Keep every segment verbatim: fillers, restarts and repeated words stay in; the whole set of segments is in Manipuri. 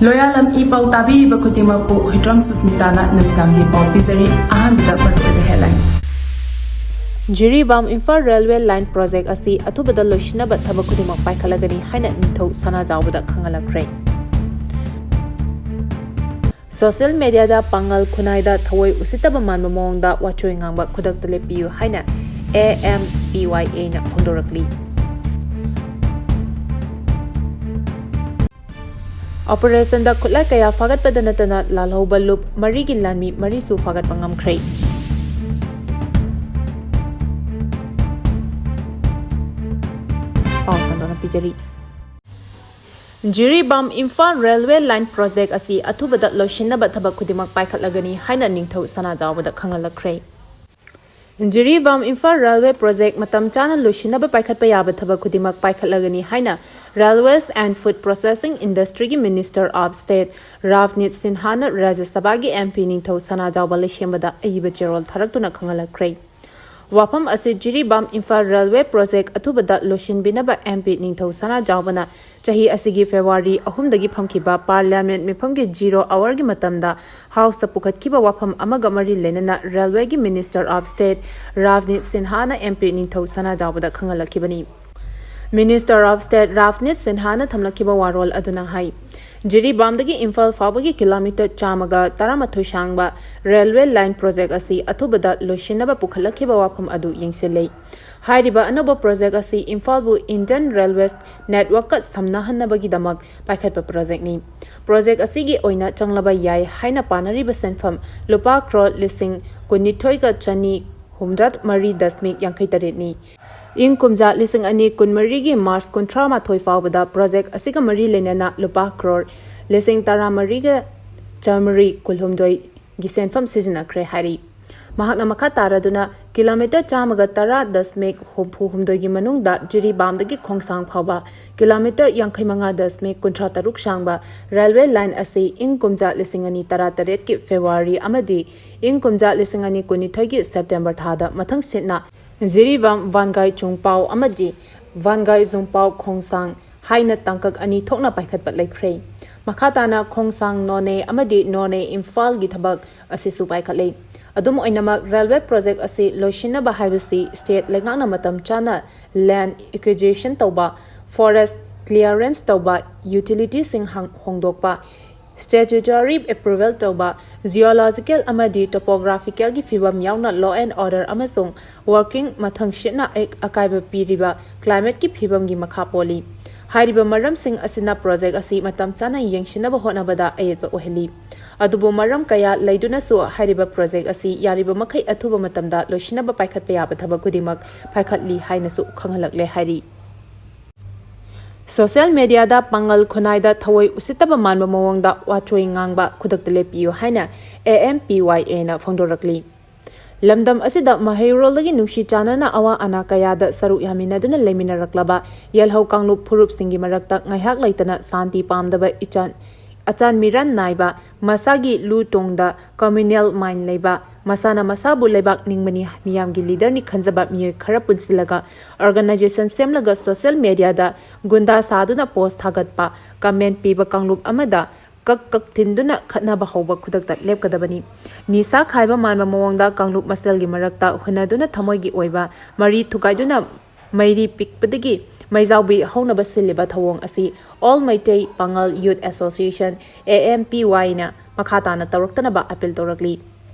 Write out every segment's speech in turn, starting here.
ꯂꯣꯌꯥꯂꯝ ꯏ ꯄꯥꯎ ꯇꯥꯕꯤꯔꯤꯕ ꯈꯨꯗꯤꯡꯃꯛꯄꯨ ꯍꯨꯏꯗ꯭ꯔꯣꯝ ꯁꯨꯁꯃꯤꯇꯥꯅ ꯅꯨꯃꯤꯗꯥꯡꯒꯤ ꯄꯥꯎ ꯄꯤꯖꯔꯤ꯫ ꯑꯍꯥꯟꯕꯗ ꯃꯔꯨꯑꯣꯏꯕ headline꯫ Jiribam Imphal railway line project ꯑꯁꯤ ꯑꯊꯨꯕꯗ ꯂꯣꯏꯁꯤꯟꯅꯕ ꯊꯕꯛ ꯈꯨꯗꯤꯡꯃꯛ ꯄꯥꯏꯈꯠꯂꯒꯅꯤ ꯍꯥꯏꯅ ꯅꯤꯡꯊꯧ ꯁꯅꯥꯖꯥꯎꯕꯗ ꯈꯪꯍꯜꯂꯛꯈ꯭ꯔꯦ꯫ ꯁꯣꯁꯤꯌꯦꯜ ꯃꯦꯗꯤꯌꯥꯗ ꯄꯥꯡꯒꯜ ꯈꯨꯟꯅꯥꯏꯗ ꯊꯑꯣꯏ ꯎꯁꯤꯠꯇꯕ ꯃꯥꯟꯕ ꯃꯑꯣꯡꯗ ꯋꯥꯆꯣꯏ ꯉꯥꯡꯕ ꯈꯨꯗꯛꯇ ꯂꯦꯞꯄꯤꯌꯨ ꯍꯥꯏꯅ ꯑꯦ ꯑꯦꯝ ꯄꯤ ꯋꯥꯏ ꯑꯦꯅ ꯐꯣꯡꯗꯣꯔꯛꯂꯤ꯫ ꯑꯣꯄꯔꯦꯁꯟꯗ ꯈꯨꯠꯂꯥꯏ ꯀꯌꯥ ꯐꯥꯒꯠꯄꯗ ꯅꯠꯇꯅ ꯂꯥꯜꯍꯧꯕ ꯂꯨꯞ ꯃꯔꯤꯒꯤ ꯂꯥꯟꯃꯤ ꯃꯔꯤꯁꯨ ꯐꯥꯒꯠꯄ ꯉꯝꯈ꯭ꯔꯦ꯫ ꯄꯥꯎ ꯁꯟꯗꯣꯛꯅ ꯄꯤꯖꯔꯤ꯫ Jiribam Imphal railway line project ꯑꯁꯤ ꯑꯊꯨꯕꯗ ꯂꯣꯏꯁꯤꯟꯅꯕ ꯊꯕꯛ ꯈꯨꯗꯤꯡꯃꯛ ꯄꯥꯏꯈꯠꯂꯒꯅꯤ ꯍꯥꯏꯅ ꯅꯤꯡꯊꯧ ꯁꯅꯥꯖꯥꯎꯕꯗ ꯈꯪꯍꯜꯂꯛꯈ꯭ꯔꯦ꯫ ꯖꯤꯔꯤꯕꯥꯝ ꯏꯝꯐꯥꯜ ꯔꯦꯜꯋꯦ ꯄ꯭ꯔꯣꯖꯦꯛ ꯃꯇꯝ ꯆꯥꯅ ꯂꯣꯏꯁꯤꯟꯅꯕ ꯄꯥꯏꯈꯠꯄ ꯌꯥꯕ ꯊꯕꯛ ꯈꯨꯗꯤꯡꯃꯛ ꯄꯥꯏꯈꯠꯂꯒꯅꯤ ꯍꯥꯏꯅ Railways and Food Processing Industryꯒꯤ Minister of State Ravneet ꯁꯤꯟꯍꯥꯅ ꯔꯥꯖ꯭ꯌ ꯁꯚꯥꯒꯤ ꯑꯦꯝ ꯄꯤ ꯅꯤꯡꯊꯧ ꯁꯅꯥꯖꯥꯎꯕ ꯂꯩꯁꯦꯝꯕꯗ ꯑꯏꯕ ꯆꯦꯔꯣꯜ ꯊꯥꯔꯛꯇꯨꯅ ꯈꯪꯍꯜꯂꯛꯈ꯭ꯔꯦ꯫ ꯋꯥꯐꯝ ꯑꯁꯤ ꯖꯤꯔꯤꯕꯥꯝ ꯏꯝꯐꯥꯜ ꯔꯦꯜꯋꯦ ꯄ꯭ꯔꯣꯖꯦꯛ ꯑꯊꯨꯕꯗ ꯂꯣꯏꯁꯤꯟꯕꯤꯅꯕ ꯑꯦꯝ ꯄꯤ ꯅꯤꯡꯊꯧ ꯁꯅꯥꯖꯥꯎꯕꯅ ꯆꯍꯤ ꯑꯁꯤꯒꯤ ꯐꯦꯕ꯭ꯔꯨꯋꯥꯔꯤ ꯑꯍꯨꯝꯗꯒꯤ ꯐꯝꯈꯤꯕ ꯄꯥꯔꯂꯤꯌꯥꯃꯦꯟꯠ ꯃꯤꯐꯝꯒꯤ ꯖꯤꯔꯣ ꯑꯋꯥꯔꯒꯤ ꯃꯇꯝꯗ ꯍꯥꯎꯁꯇ ꯄꯨꯈꯠꯈꯤꯕ ꯋꯥꯐꯝ ꯑꯃꯒ ꯃꯔꯤ ꯂꯩꯅꯅ ꯔꯦꯜꯋꯦꯒꯤ Minister of State ꯔꯥꯚꯅꯤꯠ ꯁꯤꯟꯍꯥꯅ ꯑꯦꯝ ꯄꯤ ꯅꯤꯡꯊꯧ ꯁꯅꯥꯖꯥꯎꯕꯗ ꯈꯪꯍꯜꯂꯛꯈꯤꯕꯅꯤ꯫ Minister of State ꯔꯥꯚꯅꯤꯠ ꯁꯤꯟꯍꯥꯅ ꯊꯝꯂꯛꯈꯤꯕ ꯋꯥꯔꯣꯜ ꯑꯗꯨꯅ ꯍꯥꯏ, ꯖꯤꯔꯤꯕꯥꯝꯗꯒꯤ ꯏꯝꯐꯥꯜ ꯐꯥꯎꯕꯒꯤ ꯀꯤꯂꯣꯃꯤꯇꯔ ꯆꯥꯝꯃꯒ ꯇꯔꯥꯃꯥꯊꯣꯏ ꯁꯥꯡꯕ ꯔꯦꯜꯋꯦ ꯂꯥꯏꯟ ꯄ꯭ꯔꯣꯖꯦꯛ ꯑꯁꯤ ꯑꯊꯨꯕꯗ ꯂꯣꯏꯁꯤꯟꯅꯕ ꯄꯨꯈꯠꯂꯛꯈꯤꯕ ꯋꯥꯐꯝ ꯑꯗꯨ ꯌꯦꯡꯁꯤꯜꯂꯤ꯫ ꯍꯥꯏꯔꯤꯕ ꯑꯅꯧꯕ ꯄ꯭ꯔꯣꯖꯦꯛ ꯑꯁꯤ ꯏꯝꯐꯥꯜꯕꯨ Indian Railways networkꯀ ꯁꯝꯅꯍꯟꯅꯕꯒꯤꯗꯃꯛ ꯄꯥꯏꯈꯠꯄ ꯄ꯭ꯔꯣꯖꯦꯛꯅꯤ꯫ ꯄ꯭ꯔꯣꯖꯦꯛ ꯑꯁꯤꯒꯤ ꯑꯣꯏꯅ ꯆꯪꯂꯕ ꯌꯥꯏ ꯍꯥꯏꯅ ꯄꯥꯅꯔꯤꯕ ꯁꯦꯟꯐꯝ ꯂꯨꯄꯥ ꯀ꯭ꯔꯣꯔ ꯂꯤꯁꯤꯡ ꯀꯨꯟꯅꯤꯊꯣꯏꯒ ꯆꯅꯤ ꯍꯨꯝꯗ꯭ꯔꯥ ꯃꯔꯤ ꯗꯁꯃꯤꯛ ꯌꯥꯡꯈꯩ ꯇꯔꯦꯠꯅꯤ꯫ ꯏꯪ ꯀꯨꯝꯖꯥ ꯂꯤꯁꯤꯡ ꯑꯅꯤ ꯀꯨꯟꯃꯔꯤꯒꯤ ꯃꯥꯔꯆ ꯀꯨꯟꯊ꯭ꯔꯥ ꯃꯥꯊꯣꯏ ꯐꯥꯎꯕꯗ ꯄ꯭ꯔꯣꯖꯦꯛ ꯑꯁꯤꯒ ꯃꯔꯤ ꯂꯩꯅꯅ ꯂꯨꯄꯥ ꯀ꯭ꯔꯣꯔ ꯂꯤꯁꯤꯡ ꯇꯔꯥꯃꯔꯤꯒ ꯆꯥꯃꯔꯤ ꯀꯨꯟꯍꯨꯝꯗꯣꯏꯒꯤ ꯁꯦꯟꯐꯝ ꯁꯤꯖꯤꯟꯅꯈ꯭ꯔꯦ ꯍꯥꯏꯔꯤ꯫ ꯃꯍꯥꯛꯅ ꯃꯈꯥ ꯇꯥꯔꯗꯨꯅ ꯀꯤꯂꯣꯃꯤꯇꯔ ꯆꯥꯝꯃꯒ ꯇꯔꯥ ꯗꯁꯃꯤꯛ ꯍꯨꯝꯐꯨ ꯍꯨꯝꯗꯣꯏꯒꯤ ꯃꯅꯨꯡꯗ ꯖꯤꯔꯤꯕꯥꯝꯗꯒꯤ ꯈꯣꯡꯁꯥꯡ ꯐꯥꯎꯕ ꯀꯤꯂꯣꯃꯤꯇꯔ ꯌꯥꯡꯈꯩ ꯃꯉꯥ ꯗꯁꯃꯤꯛ ꯀꯨꯟꯊ꯭ꯔꯥ ꯇꯔꯨꯛ ꯁꯥꯡꯕ ꯔꯦꯜꯋꯦ ꯂꯥꯏꯟ ꯑꯁꯤ ꯏꯪ ꯀꯨꯝꯖꯥ ꯂꯤꯁꯤꯡ ꯑꯅꯤ ꯇꯔꯥ ꯇꯔꯦꯠꯀꯤ ꯐꯦꯕ꯭ꯔꯨꯋꯥꯔꯤ ꯑꯃꯗꯤ ꯏꯪ ꯀꯨꯝꯖꯥ ꯂꯤꯁꯤꯡ ꯑꯅꯤ ꯀꯨꯟꯅꯤꯊꯣꯏꯒꯤ ꯁꯦꯞꯇꯦꯝꯕꯔ ꯊꯥꯗ ꯃꯊꯪꯁꯤꯠꯅ ꯖꯤꯔꯤꯕꯥꯝ ꯋꯥꯟꯒꯥꯏ ꯆꯨꯡꯄꯥꯎ ꯑꯃꯗꯤ ꯋꯥꯟꯒꯥꯏ ꯆꯨꯡꯄꯥꯎ ꯈꯣꯡꯁꯥꯡ ꯍꯥꯏꯅ ꯇꯥꯡꯀꯛ ꯑꯅꯤ ꯊꯣꯛꯅ ꯄꯥꯏꯈꯠꯄ ꯂꯩꯈ꯭ꯔꯦ꯫ ꯃꯈꯥ ꯇꯥꯅ ꯈꯣꯡꯁꯥꯡ ꯅꯣꯅꯦ ꯑꯃꯗꯤ ꯅꯣꯅꯦ ꯏꯝꯐꯥꯜꯒꯤ ꯊꯕꯛ ꯑꯁꯤꯁꯨ ꯄꯥꯏꯈꯠꯂꯤ꯫ ꯑꯗꯨꯝ ꯑꯣꯏꯅꯃꯛ, ꯔꯦꯜꯋꯦ ꯄ꯭ꯔꯣꯖꯦꯛ ꯑꯁꯤ ꯂꯣꯏꯁꯤꯟꯅꯕ ꯍꯥꯏꯕꯁꯤ ꯁ꯭ꯇꯦꯠ ꯂꯩꯉꯥꯛꯅ ꯃꯇꯝ ꯆꯥꯅ ꯂꯦꯟ ꯑꯦꯀ꯭ꯋꯤꯖꯤꯁꯟ ꯇꯧꯕ, ꯐꯣꯔꯦꯁ ꯀ꯭ꯂꯤꯌꯥꯔꯦꯟꯁ ꯇꯧꯕ, ꯌꯨꯇꯤꯂꯤꯇꯤꯁꯤꯡ ꯍꯥꯡ-, ꯍꯣꯡꯗꯣꯛꯄ, ꯁ꯭ꯇꯦꯆꯨꯇꯣꯔꯤ ꯑꯦꯄ꯭ꯔꯨꯚꯦꯜ ꯇꯧꯕ, ꯖꯤꯑꯣꯂꯣꯖꯤꯀꯦꯜ ꯑꯃꯗꯤ ꯇꯣꯄꯣꯒ꯭ꯔꯥꯐꯤꯀꯦꯜꯒꯤ ꯐꯤꯕꯝ ꯌꯥꯎꯅ law and order ꯑꯃꯁꯨꯡ ꯋꯥꯔꯀꯤꯡ ꯃꯊꯪꯁꯤꯠꯅ ꯑ-, ꯑꯀꯥꯏꯕ ꯄꯤꯔꯤꯕ ꯀ꯭ꯂꯥꯏꯃꯦꯠꯀꯤ ꯐꯤꯕꯝꯒꯤ ꯃꯈꯥ ꯄꯣꯜꯂꯤ꯫ ꯍꯥꯏꯔꯤꯕ ꯃꯔꯝꯁꯤꯡ ꯑꯁꯤꯅ ꯄ꯭ꯔꯣꯖꯦꯛ ꯑꯁꯤ ꯃꯇꯝ ꯆꯥꯅ ꯌꯦꯡꯁꯤꯟꯅꯕ ꯍꯣꯠꯅꯕꯗ ꯑꯌꯦꯠꯄ ꯑꯣꯏꯍꯜꯂꯤ꯫ ꯑꯗꯨꯕꯨ ꯃꯔꯝ ꯀꯌꯥ ꯂꯩꯗꯨꯅꯁꯨ ꯍꯥꯏꯔꯤꯕ ꯄ꯭ꯔꯣꯖꯦꯛ ꯑꯁꯤ ꯌꯥꯔꯤꯕ ꯃꯈꯩ ꯑꯊꯨꯕ ꯃꯇꯝꯗ ꯂꯣꯏꯁꯤꯟꯅꯕ ꯄꯥꯏꯈꯠꯄ ꯌꯥꯕ ꯊꯕꯛ ꯈꯨꯗꯤꯡꯃꯛ ꯄꯥꯏꯈꯠꯂꯤ ꯍꯥꯏꯅꯁꯨ ꯈꯪꯍꯜꯂꯛꯂꯦ ꯍꯥꯏꯔꯤ꯫ ꯁꯣꯁꯤꯌꯦꯜ ꯃꯦꯗꯤꯌꯥꯗ ꯄꯥꯡꯒꯜ ꯈꯨꯟꯅꯥꯏꯗ ꯊꯑꯣꯏ ꯎꯁꯤꯠꯇꯕ ꯃꯥꯟꯕ ꯃꯑꯣꯡꯗ ꯋꯥꯆꯣꯏ ꯉꯥꯡꯕ ꯈꯨꯗꯛꯇ ꯂꯦꯞꯄꯤꯌꯨ ꯍꯥꯏꯅ ꯑꯦ ꯑꯦꯝ ꯄꯤ ꯋꯥꯏ ꯑꯦꯅ ꯐꯣꯡꯗꯣꯔꯛꯂꯤ꯫ ꯂꯝꯗꯝ ꯑꯁꯤꯗ ꯃꯍꯩꯔꯣꯜꯗꯒꯤ ꯅꯨꯡꯁꯤ ꯆꯥꯟꯅꯅ ꯑꯋꯥ ꯑꯅꯥ ꯀꯌꯥꯗ ꯁꯔꯨꯛ ꯌꯥꯃꯤꯟꯅꯗꯨꯅ ꯂꯩꯃꯤꯟꯅꯔꯛꯂꯕ ꯌꯦꯜꯍꯧ ꯀꯥꯡꯂꯨꯞ ꯐꯨꯔꯨꯞꯁꯤꯡꯒꯤ ꯃꯔꯛꯇ ꯉꯥꯏꯍꯥꯛ ꯂꯩꯇꯅ ꯁꯥꯟꯇꯤ ꯄꯥꯝꯗꯕ ꯏꯆꯥꯟ, ꯑꯆꯥꯟ ꯃꯤꯔꯥꯟ ꯅꯥꯏꯕ, ꯃꯁꯥꯒꯤ ꯂꯨ ꯇꯣꯡꯗ ꯀꯝꯃ꯭ꯌꯨꯅꯦꯜ ꯃꯥꯏꯟ ꯂꯩꯕ, ꯃꯁꯥꯅ ꯃꯁꯥꯕꯨ ꯂꯩꯕꯥꯛ ꯅꯤꯡꯕꯅꯤ, ꯃꯤꯌꯥꯝꯒꯤ ꯂꯤꯗꯔꯅꯤ ꯈꯟꯖꯕ ꯃꯤꯑꯣꯏ ꯈꯔ ꯄꯨꯟꯁꯤꯜꯂꯒ ꯑꯣꯔꯒꯅꯥꯏꯖꯦꯁꯟ ꯁꯦꯝꯂꯒ ꯁꯣꯁꯤꯌꯦꯜ ꯃꯦꯗꯤꯌꯥꯗ ꯒꯨꯟꯗꯥ ꯁꯥꯗꯨꯅ ꯄꯣꯁ ꯊꯥꯒꯠꯄ, ꯀꯃꯦꯟ ꯄꯤꯕ ꯀꯥꯡꯂꯨꯞ ꯑꯃꯗ ꯀꯛ ꯀꯛ ꯊꯤꯟꯗꯨꯅ ꯈꯠꯅꯕ ꯍꯧꯕ ꯈꯨꯗꯛꯇ ꯂꯦꯞꯀꯗꯕꯅꯤ꯫ ꯅꯤꯁꯥ ꯈꯥꯏꯕ ꯃꯥꯟꯕ ꯃꯑꯣꯡꯗ ꯀꯥꯡꯂꯨꯞ ꯃꯁꯦꯜꯒꯤ ꯃꯔꯛꯇ ꯍꯨꯟꯅꯗꯨꯅ ꯊꯃꯣꯏꯒꯤ ꯑꯣꯏꯕ ꯃꯔꯤ ꯊꯨꯒꯥꯏꯗꯨꯅ ꯃꯩꯔꯤ ꯄꯤꯛꯄꯗꯒꯤ ꯃꯩꯖꯥꯎꯕꯤ ꯍꯧꯅꯕ ꯁꯤꯜꯂꯤꯕ ꯊꯧꯑꯣꯡ ꯑꯁꯤ all Meitei Pangal youth association, A M P ꯋꯥꯏꯅ ꯃꯈꯥ ꯇꯥꯅ ꯇꯧꯔꯛꯇꯅꯕ ꯑꯄꯤꯜ ꯇꯧꯔꯛꯂꯤ꯫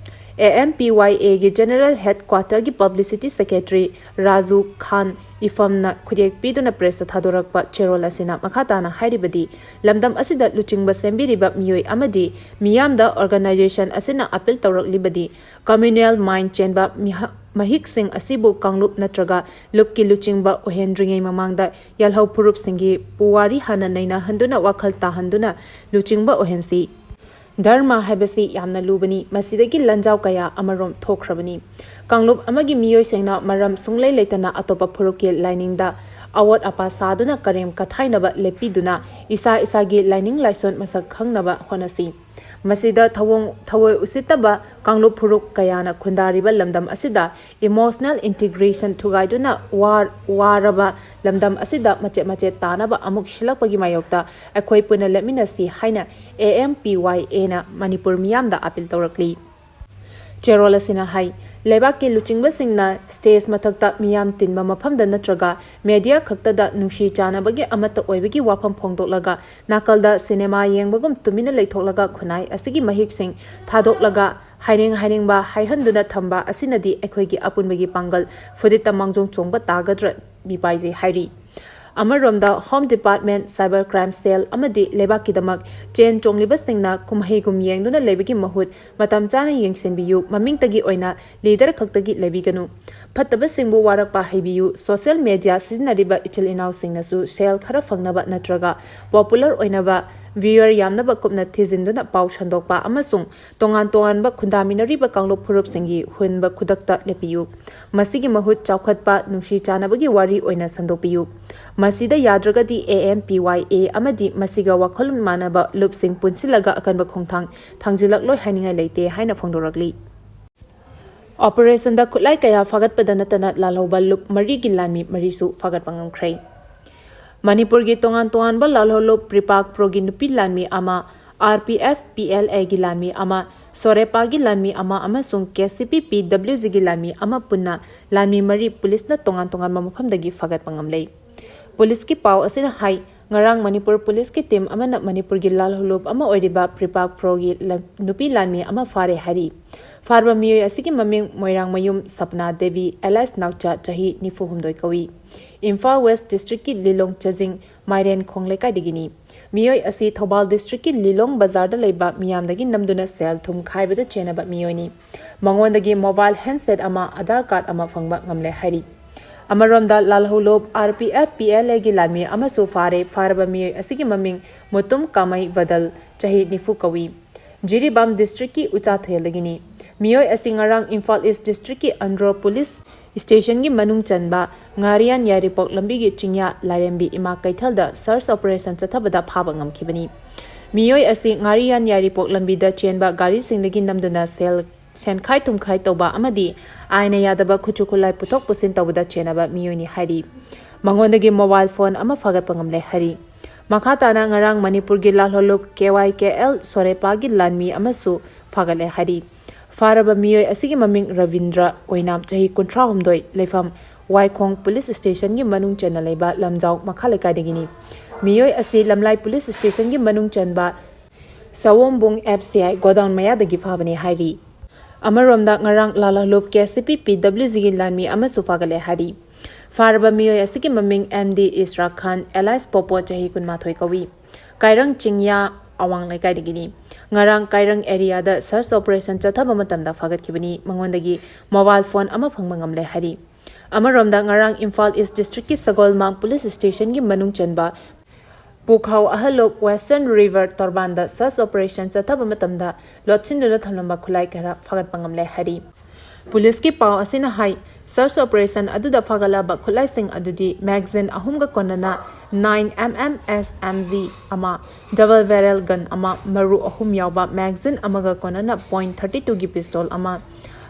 ꯑꯦ ꯑꯦꯝ ꯄꯤ ꯋꯥꯏ ꯑꯦꯒꯤ ꯖꯦꯅꯔꯦꯜ ꯍꯦꯗꯀ꯭ꯋꯥꯇꯔꯒꯤ ꯄꯕ꯭ꯂꯤꯁꯤꯇꯤ ꯁꯦꯀ꯭ꯔꯦꯇꯔꯤ ꯔꯥꯖꯨ ꯈꯥꯟ ꯏꯐꯝꯅ ꯈꯨꯠꯌꯦꯛ ꯄꯤꯗꯨꯅ ꯄ꯭ꯔꯦꯁꯇ ꯊꯥꯗꯣꯔꯛꯄ ꯆꯦꯔꯣꯜ ꯑꯁꯤꯅ ꯃꯈꯥ ꯇꯥꯅ ꯍꯥꯏꯔꯤꯕꯗꯤ, ꯂꯝꯗꯝ ꯑꯁꯤꯗ ꯂꯨꯆꯤꯡꯕ ꯁꯦꯝꯕꯤꯔꯤꯕ ꯃꯤꯑꯣꯏ ꯑꯃꯗꯤ ꯃꯤꯌꯥꯝꯗ ꯑꯣꯔꯒꯅꯥꯏꯖꯦꯁꯟ ꯑꯁꯤꯅ ꯑꯄꯤꯜ ꯇꯧꯔꯛꯂꯤꯕꯗꯤ, ꯀꯝꯃ꯭ꯌꯨꯅꯦꯜ ꯃꯥꯏꯟ ꯆꯦꯟꯕ ꯃꯤꯍ-, ꯃꯍꯤꯛꯁꯤꯡ ꯑꯁꯤꯕꯨ ꯀꯥꯡꯂꯨꯞ ꯅꯠꯇ꯭ꯔꯒ ꯂꯨꯞꯀꯤ ꯂꯨꯆꯤꯡꯕ ꯑꯣꯏꯍꯟꯗ꯭ꯔꯤꯉꯩ ꯃꯃꯥꯡꯗ ꯌꯦꯜꯍꯧ ꯐꯨꯔꯨꯞꯁꯤꯡꯒꯤ ꯄꯨꯋꯥꯔꯤ ꯍꯥꯟꯅ ꯅꯩꯅꯍꯟꯗꯨꯅ ꯋꯥꯈꯜ ꯇꯥꯍꯟꯗꯨꯅ ꯂꯨꯆꯤꯡꯕ ꯑꯣꯏꯍꯟꯁꯤ꯫ ꯙꯔꯃ ꯍꯥꯏꯕꯁꯤ ꯌꯥꯝꯅ ꯂꯨꯕꯅꯤ, ꯃꯁꯤꯗꯒꯤ ꯂꯥꯟꯖꯥꯎ ꯀꯌꯥ ꯑꯃꯔꯣꯝ ꯊꯣꯛꯈ꯭ꯔꯕꯅꯤ꯫ ꯀꯥꯡꯂꯨꯞ ꯑꯃꯒꯤ ꯃꯤꯑꯣꯏꯁꯤꯡꯅ ꯃꯔꯝ ꯁꯨꯡꯂꯩ ꯂꯩꯇꯅ ꯑꯇꯣꯞꯄ ꯐꯨꯔꯨꯞꯀꯤ ꯂꯥꯏꯅꯤꯡꯗ ꯑꯋꯣꯠ ꯑꯄꯥ ꯁꯥꯗꯨꯅ ꯀꯔꯦꯝ ꯀꯊꯥꯏꯅꯕ ꯂꯦꯞꯄꯤꯗꯨꯅ ꯏꯁꯥ ꯏꯁꯥꯒꯤ ꯂꯥꯏꯅꯤꯡ ꯂꯥꯏꯁꯣꯟ ꯃꯁꯛ ꯈꯪꯅꯕ ꯍꯣꯠꯅꯁꯤ꯫ ꯃꯁꯤꯗ ꯊꯑꯣꯡ ꯊꯑꯣꯏ ꯎꯁꯤꯠꯇꯕ ꯀꯥꯡꯂꯨꯞ ꯐꯨꯔꯨꯞ ꯀꯌꯥꯅ ꯈꯨꯟꯗꯥꯔꯤꯕ ꯂꯝꯗꯝ ꯑꯁꯤꯗ emotional integration ꯊꯨꯒꯥꯏꯗꯨꯅ ꯋꯥꯔ-, ꯋꯥꯔꯕ ꯂꯝꯗꯝ ꯑꯁꯤꯗ ꯃꯆꯦꯠ ꯃꯆꯦꯠ ꯇꯥꯅꯕ ꯑꯃꯨꯛ ꯁꯤꯜꯂꯛꯄꯒꯤ ꯃꯥꯌꯣꯛꯇ ꯑꯩꯈꯣꯏ ꯄꯨꯟꯅ ꯂꯦꯞꯃꯤꯟꯅꯁꯤ ꯍꯥꯏꯅ A M P Y Aꯅ Manipur ꯃꯤꯌꯥꯝꯗ appeal ꯇꯧꯔꯛꯂꯤ꯫ ꯆꯦꯔꯣꯜ ꯑꯁꯤꯅ ꯍꯥꯏ, ꯂꯩꯕꯥꯛꯀꯤ ꯂꯨꯆꯤꯡꯕꯁꯤꯡꯅ stage ꯃꯊꯛꯇ ꯃꯤꯌꯥꯝ ꯇꯤꯟꯕ ꯃꯐꯝꯗ ꯅꯠꯇ꯭ꯔꯒ media ꯈꯛꯇꯗ ꯅꯨꯡꯁꯤ ꯆꯥꯟꯅꯕꯒꯤ ꯑꯃꯠꯇ ꯑꯣꯏꯕꯒꯤ ꯋꯥꯐꯝ ꯐꯣꯡꯗꯣꯛꯂꯒ ꯅꯥꯀꯜꯗ cinema ꯌꯦꯡꯕꯒꯨꯝ ꯇꯨꯃꯤꯟꯅ ꯂꯩꯊꯣꯛꯂꯒ ꯈꯨꯟꯅꯥꯏ ꯑꯁꯤꯒꯤ ꯃꯍꯤꯛꯁꯤꯡ ꯊꯥꯗꯣꯛꯂꯒ ꯍꯥꯏꯅꯤꯡ ꯍꯥꯏꯅꯤꯡꯕ ꯍꯥꯏꯍꯟꯗꯨꯅ ꯊꯝꯕ ꯑꯁꯤꯅꯗꯤ ꯑꯩꯈꯣꯏꯒꯤ ꯑꯄꯨꯟꯕꯒꯤ ꯄꯥꯡꯒꯜ ꯐꯨꯗꯤꯠꯇ ꯃꯥꯡꯖꯧ ꯆꯣꯡꯕ ꯇꯥꯒꯗ꯭ꯔꯥ ꯃꯤꯄꯥꯏꯖꯩ ꯍꯥꯏꯔꯤ꯫ ꯑꯃꯔꯣꯝꯗ Home Department, Cyber Crime Cell ꯑꯃꯗꯤ ꯂꯩꯕꯥꯛꯀꯤꯗꯃꯛ ꯆꯦꯟ ꯆꯣꯡꯂꯤꯕꯁꯤꯡꯅ ꯀꯨꯝꯍꯩꯒꯨꯝ ꯌꯦꯡꯗꯨꯅ ꯂꯩꯕꯒꯤ ꯃꯍꯨꯠ ꯃꯇꯝ ꯆꯥꯅ ꯌꯦꯡꯁꯤꯟꯕꯤꯌꯨ, ꯃꯃꯤꯡꯇꯒꯤ ꯑꯣꯏꯅ leader ꯈꯛꯇꯒꯤ ꯂꯩꯕꯤꯒꯅꯨ꯫ ꯐꯠꯇꯕꯁꯤꯡꯕꯨ ꯋꯥꯔꯛꯄ ꯍꯩꯕꯤꯌꯨ, social media ꯁꯤꯖꯤꯟꯅꯔꯤꯕ ꯏꯆꯤꯜ ꯏꯅꯥꯎꯁꯤꯡꯅꯁꯨ ꯁꯦꯜ ꯈꯔ ꯐꯪꯅꯕ ꯅꯠꯇ꯭ꯔꯒ popular ꯑꯣꯏꯅꯕ, viewer ꯌꯥꯝꯅꯕ ꯀꯨꯞꯅ ꯊꯤꯖꯤꯟꯗꯨꯅ ꯄꯥꯎ ꯁꯟꯗꯣꯛꯄ ꯑꯃꯁꯨꯡ ꯇꯣꯉꯥꯟ ꯇꯣꯉꯥꯟꯕ ꯈꯨꯟꯗꯥꯃꯤꯟꯅꯔꯤꯕ ꯀꯥꯡꯂꯨꯞ ꯐꯨꯔꯨꯞꯁꯤꯡꯒꯤ ꯍꯨꯟꯕ ꯈꯨꯗꯛꯇ ꯂꯦꯞꯄꯤꯌꯨ꯫ ꯃꯁꯤꯒꯤ ꯃꯍꯨꯠ ꯆꯥꯎꯈꯠꯄ, ꯅꯨꯡꯁꯤ ꯆꯥꯟꯅꯕꯒꯤ ꯋꯥꯔꯤ ꯑꯣꯏꯅ ꯁꯟꯗꯣꯛꯄꯤꯌꯨ꯫ ꯃꯁꯤꯗ ꯌꯥꯗ꯭ꯔꯒꯗꯤ A M P Y A ꯑꯃꯗꯤ ꯃꯁꯤꯒ ꯋꯥꯈꯜꯂꯣꯟ ꯃꯥꯟꯅꯕ ꯂꯨꯞꯁꯤꯡ ꯄꯨꯟꯁꯤꯜꯂꯒ ꯑꯀꯟꯕ ꯈꯣꯡꯊꯥꯡ ꯊꯥꯡꯖꯤꯜꯂꯛꯂꯣꯏ ꯍꯥꯏꯅꯤꯡꯉꯥꯏ ꯂꯩꯇꯦ ꯍꯥꯏꯅ ꯐꯣꯡꯗꯣꯔꯛꯂꯤ꯫ Operationꯗ ꯈꯨꯠꯂꯥꯏ ꯀꯌꯥ ꯐꯥꯒꯠꯄꯗ ꯅꯠꯇꯅ ꯂꯥꯜꯍꯧꯕ ꯂꯨꯞ ꯃꯔꯤꯒꯤ ꯂꯥꯟꯃꯤ ꯃꯔꯤꯁꯨ ꯐꯥꯒꯠꯄ ꯉꯝꯈ꯭ꯔꯦ꯫ ꯃꯅꯤꯄꯨꯔꯒꯤ ꯇꯣꯉꯥꯟ ꯇꯣꯉꯥꯟꯕ ꯂꯥꯜꯍꯧ ꯂꯨꯞ ꯄ꯭ꯔꯤꯄꯥꯛ ꯄ꯭ꯔꯣꯒꯤ ꯅꯨꯄꯤ ꯂꯥꯟꯃꯤ ꯑꯃ, R P F P L Aꯒꯤ ꯂꯥꯟꯃꯤ ꯑꯃ, ꯁꯣꯔꯦꯄꯥꯒꯤ ꯂꯥꯟꯃꯤ ꯑꯃ ꯑꯃꯁꯨꯡ K C P P W Gꯒꯤ ꯂꯥꯟꯃꯤ ꯑꯃ ꯄꯨꯟꯅ ꯂꯥꯟꯃꯤ ꯃꯔꯤ ꯄꯨꯂꯤꯁꯅ ꯇꯣꯉꯥꯟ ꯇꯣꯉꯥꯟꯕ ꯃꯐꯝꯗꯒꯤ ꯐꯥꯒꯠꯄ ꯉꯝꯂꯦ꯫ ꯄꯨꯂꯤꯁꯀꯤ ꯄꯥꯎ ꯑꯁꯤꯅ ꯍꯥꯏ, ꯉꯔꯥꯡ ꯃꯅꯤꯄꯨꯔ ꯄꯨꯂꯤꯁꯀꯤ team ꯑꯃꯅ ꯃꯅꯤꯄꯨꯔꯒꯤ ꯂꯥꯜꯍꯧꯂꯨꯞ ꯑꯃ ꯑꯣꯏꯔꯤꯕ ꯄ꯭ꯔꯤꯄꯥꯛ ꯄ꯭ꯔꯣꯒꯤ ꯂ-, ꯅꯨꯄꯤ ꯂꯥꯟꯃꯤ ꯑꯃ ꯐꯥꯔꯦ ꯍꯥꯏꯔꯤ꯫ ꯐꯥꯔꯕ ꯃꯤꯑꯣꯏ ꯑꯁꯤꯒꯤ ꯃꯃꯤꯡ ꯃꯣꯏꯔꯥꯡꯃꯌꯨꯝ ꯁꯞꯅꯥ ꯗꯦꯕꯤ alias ꯅꯥꯎꯆꯥ, ꯆꯍꯤ ꯅꯤꯐꯨ ꯍꯨꯝꯗꯣꯏ ꯀꯧꯏ꯫ ꯏꯝꯐꯥꯜ West Districtꯀꯤ ꯂꯤꯂꯣꯡ ꯆꯖꯤꯡ ꯃꯥꯏꯔꯦꯟꯈꯣꯡ ꯂꯩꯀꯥꯏꯗꯒꯤꯅꯤ꯫ ꯃꯤꯑꯣꯏ ꯑꯁꯤ ꯊꯧꯕꯥꯜ Districtꯀꯤ ꯂꯤꯂꯣꯡ ꯕꯖꯥꯔꯗ ꯂꯩꯕ ꯃꯤꯌꯥꯝꯗꯒꯤ ꯅꯝꯗꯨꯅ ꯁꯦꯜ ꯊꯨꯝ ꯈꯥꯏꯕꯗ ꯆꯦꯟꯅꯕ ꯃꯤꯑꯣꯏꯅꯤ꯫ ꯃꯉꯣꯟꯗꯒꯤ mobile handset ꯑꯃ, Aadhaar card ꯑꯃ ꯐꯪꯕ ꯉꯝꯂꯦ ꯍꯥꯏꯔꯤ꯫ ꯑꯃꯔꯣꯝꯗ, ꯂꯥꯜꯍꯧꯂꯨꯞ R P F P L Aꯒꯤ ꯂꯥꯟꯃꯤ ꯑꯃꯁꯨ ꯐꯥꯔꯦ꯫ ꯐꯥꯔꯕ ꯃꯤꯑꯣꯏ ꯑꯁꯤꯒꯤ ꯃꯃꯤꯡ ꯃꯨꯇꯨꯝ ꯀꯥꯃꯩ ꯕꯗꯜ, ꯆꯍꯤ ꯅꯤꯐꯨ ꯀꯧꯏ꯫ ꯖꯤꯔꯤꯕꯥꯝ Districtꯀꯤ ꯎꯆꯥꯊꯦꯜꯗꯒꯤꯅꯤ꯫ ꯃꯤꯑꯣꯏ ꯑꯁꯤ ꯉꯔꯥꯡ ꯏꯝꯐꯥꯜ East Districtꯀꯤ ꯑꯟꯗ꯭ꯔꯣ Police Stationꯒꯤ ꯃꯅꯨꯡ ꯆꯟꯕ ꯉꯥꯔꯤꯌꯥꯟ ꯌꯥꯏꯔꯤꯄꯣꯛ ꯂꯝꯕꯤꯒꯤ ꯆꯤꯡꯌꯥ ꯂꯥꯏꯔꯦꯝꯕꯤ ꯏꯃꯥ ꯀꯩꯊꯦꯜꯗ search operation ꯆꯠꯊꯕꯗ ꯐꯥꯕ ꯉꯝꯈꯤꯕꯅꯤ꯫ ꯃꯤꯑꯣꯏ ꯑꯁꯤ ꯉꯥꯔꯤꯌꯥꯟ ꯌꯥꯏꯔꯤꯄꯣꯛ ꯂꯝꯕꯤꯗ ꯆꯦꯟꯕ ꯒꯥꯔꯤꯁꯤꯡꯗꯒꯤ ꯅꯝꯗꯨꯅ ꯁꯦꯜ ꯁꯦꯟꯈꯥꯏ ꯊꯨꯝꯈꯥꯏ ꯇꯧꯕ ꯑꯃꯗꯤ ꯑꯥꯏꯟꯅ ꯌꯥꯗꯕ ꯈꯨꯠꯁꯨ ꯈꯨꯠꯂꯥꯏ ꯄꯨꯊꯣꯛ ꯄꯨꯁꯤꯟ ꯇꯧꯕꯗ ꯆꯦꯟꯅꯕ ꯃꯤꯑꯣꯏꯅꯤ ꯍꯥꯏꯔꯤ꯫ ꯃꯉꯣꯟꯗꯒꯤ ꯃꯣꯕꯥꯏꯜ ꯐꯣꯟ ꯑꯃ ꯐꯥꯒꯠꯄ ꯉꯝꯂꯦ ꯍꯥꯏꯔꯤ꯫ ꯃꯈꯥ ꯇꯥꯅ ꯉꯔꯥꯡ ꯃꯅꯤꯄꯨꯔꯒꯤ ꯂꯥꯜꯍꯧꯂꯨꯞ ꯀꯦ ꯋꯥꯏ ꯀꯦ ꯑꯦꯜ ꯁꯣꯔꯦꯄꯥꯒꯤ ꯂꯥꯟꯃꯤ ꯑꯃꯁꯨ ꯐꯥꯒꯠꯂꯦ ꯍꯥꯏꯔꯤ꯫ ꯐꯥꯔꯕ ꯃꯤꯑꯣꯏ ꯑꯁꯤꯒꯤ ꯃꯃꯤꯡ ꯔꯕꯤꯟꯗ꯭ꯔ ꯑꯣꯏꯅꯥꯝ, ꯆꯍꯤ ꯀꯨꯟꯊ꯭ꯔꯥꯍꯨꯝꯗꯣꯏ, ꯂꯩꯐꯝ ꯋꯥꯏꯈꯣꯡ ꯄꯨꯂꯤꯁ ꯁ꯭ꯇꯦꯁꯟꯒꯤ ꯃꯅꯨꯡ ꯆꯟꯅ ꯂꯩꯕ ꯂꯝꯖꯥꯎ ꯃꯈꯥ ꯂꯩꯀꯥꯏꯗꯒꯤꯅꯤ꯫ ꯃꯤꯑꯣꯏ ꯑꯁꯤ ꯂꯝꯂꯥꯏ ꯄꯨꯂꯤꯁ ꯁ꯭ꯇꯦꯁꯟꯒꯤ ꯃꯅꯨꯡ ꯆꯟꯕ ꯁꯋꯣꯝꯕꯨꯡ ꯑꯦꯐ ꯁꯤ ꯑꯥꯏ ꯒꯣꯗꯥꯎꯟ ꯃꯌꯥꯗꯒꯤ ꯐꯥꯕꯅꯤ ꯍꯥꯏꯔꯤ꯫ ꯑꯃꯔꯣꯝꯗ ꯉꯔꯥꯡ ꯂꯥꯜꯍꯧꯂꯨꯞ ꯀꯦ ꯁꯤ ꯄꯤ ꯄꯤ ꯗꯕ꯭ꯂꯤꯎ ꯖꯤꯒꯤ ꯂꯥꯟꯃꯤ ꯑꯃꯁꯨ ꯐꯥꯒꯠꯂꯦ ꯍꯥꯏꯔꯤ꯫ ꯐꯥꯔꯕ ꯃꯤꯑꯣꯏ ꯑꯁꯤꯒꯤ ꯃꯃꯤꯡ ꯑꯦꯝ ꯗꯤ ꯏꯁꯔꯥꯛ ꯈꯥꯟ ꯑꯦꯂꯥꯏꯁ ꯄꯣꯄꯣ, ꯆꯍꯤ ꯀꯨꯟꯃꯥꯊꯣꯏ ꯀꯧꯏ꯫ ꯀꯥꯏꯔꯪ ꯆꯤꯡꯌꯥ ꯑꯋꯥꯡ ꯂꯩꯀꯥꯏꯗꯒꯤꯅꯤ꯫ ꯉꯔꯥꯡ ꯀꯥꯏꯔꯪ ꯑꯦꯔꯤꯌꯥꯗ ꯁꯔꯆ ꯑꯣꯄꯔꯦꯁꯟ ꯆꯠꯊꯕ ꯃꯇꯝꯗ ꯐꯥꯒꯠꯈꯤꯕꯅꯤ꯫ ꯃꯉꯣꯟꯗꯒꯤ ꯃꯣꯕꯥꯏꯜ ꯐꯣꯟ ꯑꯃ ꯐꯪꯕ ꯉꯝꯂꯦ ꯍꯥꯏꯔꯤ꯫ ꯑꯃꯔꯣꯝꯗ ꯉꯔꯥꯡ ꯏꯝꯐꯥꯜ ꯏꯁ ꯗꯤꯁꯇ꯭ꯔꯤꯛꯀꯤ ꯁꯒꯣꯜꯃꯥꯡ ꯄꯨꯂꯤꯁ ꯁ꯭ꯇꯦꯁꯟꯒꯤ ꯃꯅꯨꯡ ꯆꯟꯕ ꯄꯨꯈꯥꯎ ꯑꯍꯜꯂꯣꯞ ꯋꯦꯁꯇꯔꯟ ꯔꯤꯚꯔ ꯇꯣꯔꯕꯥꯟꯗ ꯁꯔꯆ ꯑꯣꯄꯔꯦꯁꯟ ꯆꯠꯊꯕ ꯃꯇꯝꯗ ꯂꯣꯠꯁꯤꯟꯗꯨꯅ ꯊꯝꯂꯝꯕ ꯈꯨꯠꯂꯥꯏ ꯈꯔ ꯐꯥꯒꯠꯄ ꯉꯝꯂꯦ ꯍꯥꯏꯔꯤ꯫ ꯄꯨꯂꯤꯁꯀꯤ ꯄꯥꯎ ꯑꯁꯤꯅ ꯍꯥꯏ, ꯁꯔꯆ ꯑꯣꯄꯔꯦꯁꯟ ꯑꯗꯨꯗ ꯐꯥꯒꯠꯂꯕ ꯈꯨꯠꯂꯥꯏꯁꯤꯡ ꯑꯗꯨꯗꯤ ꯃꯦꯒꯥꯖꯤꯟ ꯑꯍꯨꯝꯒ ꯀꯣꯟꯅꯅ ꯅꯥꯏꯟ ꯑꯦꯝ ꯑꯦꯝ ꯑꯦꯁ ꯑꯦꯝ ꯖꯤ ꯑꯃ, ꯗꯕꯜ ꯕꯦꯔꯦꯜ ꯒꯟ ꯑꯃ, ꯃꯔꯨ ꯑꯍꯨꯝ ꯌꯥꯎꯕ ꯃꯦꯒꯥꯖꯤꯟ ꯑꯃꯒ ꯀꯣꯟꯅꯅ ꯄꯣꯏꯟꯠ ꯊꯥꯔꯇꯤ ꯇꯨꯒꯤ ꯄꯤꯁꯇꯣꯜ ꯑꯃ,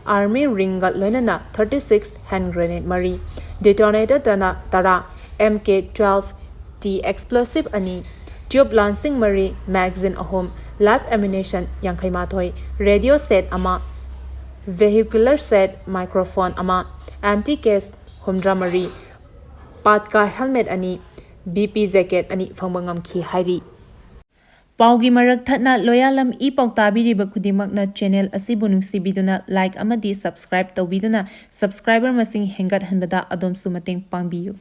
ꯑꯥꯔꯃꯤ ꯔꯤꯡꯒ ꯂꯣꯏꯅꯅ ꯊꯥꯔꯇꯤ ꯁꯤꯛꯁ ꯍꯦꯟ ꯒ꯭ꯔꯦꯅꯦꯗ ꯃꯔꯤ, ꯗꯤꯇꯣꯅꯦꯇꯔ ꯇꯅ ꯇꯔꯥ, ꯑꯦꯝ ꯀꯦ ꯇ꯭ꯋꯦꯜꯐ ꯇꯤ ꯑꯦꯛꯁꯄ꯭ꯂꯣꯁꯤꯚ ꯑꯅꯤ, ꯇ꯭ꯌꯨꯕ ꯂꯥꯟꯁꯤꯡ ꯃꯔꯤ, ꯃꯦꯒꯥꯖꯤꯟ ꯑꯍꯨꯝ, ꯂꯥꯏꯐ ꯑꯦꯃꯨꯅꯤꯁꯟ ꯌꯥꯡꯈꯩ ꯃꯥꯊꯣꯏ, ꯔꯦꯗꯤꯑꯣ ꯁꯦꯠ ꯑꯃ, ꯚꯦꯍꯤꯀꯨꯂꯔ ꯁꯦꯠ, ꯃꯥꯏꯀ꯭ꯔꯣꯐꯣꯟ ꯑꯃ, ꯑꯦꯝꯇꯤ ꯀꯦꯁ ꯍꯨꯝꯗ꯭ꯔꯥ ꯃꯔꯤ, ꯄꯥꯠꯀꯥ ꯍꯦꯜꯃꯦꯠ ꯑꯅꯤ, ꯕꯤ ꯄꯤ ꯖꯦꯀꯦꯠ ꯑꯅꯤ ꯐꯪꯕ ꯉꯝꯈꯤ ꯍꯥꯏꯔꯤ꯫ ꯄꯥꯎꯒꯤ ꯃꯔꯛ ꯊꯠꯅ ꯂꯣꯌꯥꯂꯝ ꯏ ꯄꯥꯎ ꯇꯥꯕꯤꯔꯤꯕ ꯈꯨꯗꯤꯡꯃꯛꯅ ꯆꯦꯅꯦꯜ ꯑꯁꯤꯕꯨ ꯅꯨꯡꯁꯤꯕꯤꯗꯨꯅ ꯂꯥꯏꯛ ꯑꯃꯗꯤ ꯁꯕꯁꯀ꯭ꯔꯥꯏꯕ ꯇꯧꯕꯤꯗꯨꯅ ꯁꯕꯁꯀ꯭ꯔꯥꯏꯕꯔ ꯃꯁꯤꯡ ꯍꯦꯟꯒꯠꯍꯟꯕꯗ ꯑꯗꯣꯝꯁꯨ ꯃꯇꯦꯡ ꯄꯥꯡꯕꯤꯌꯨ꯫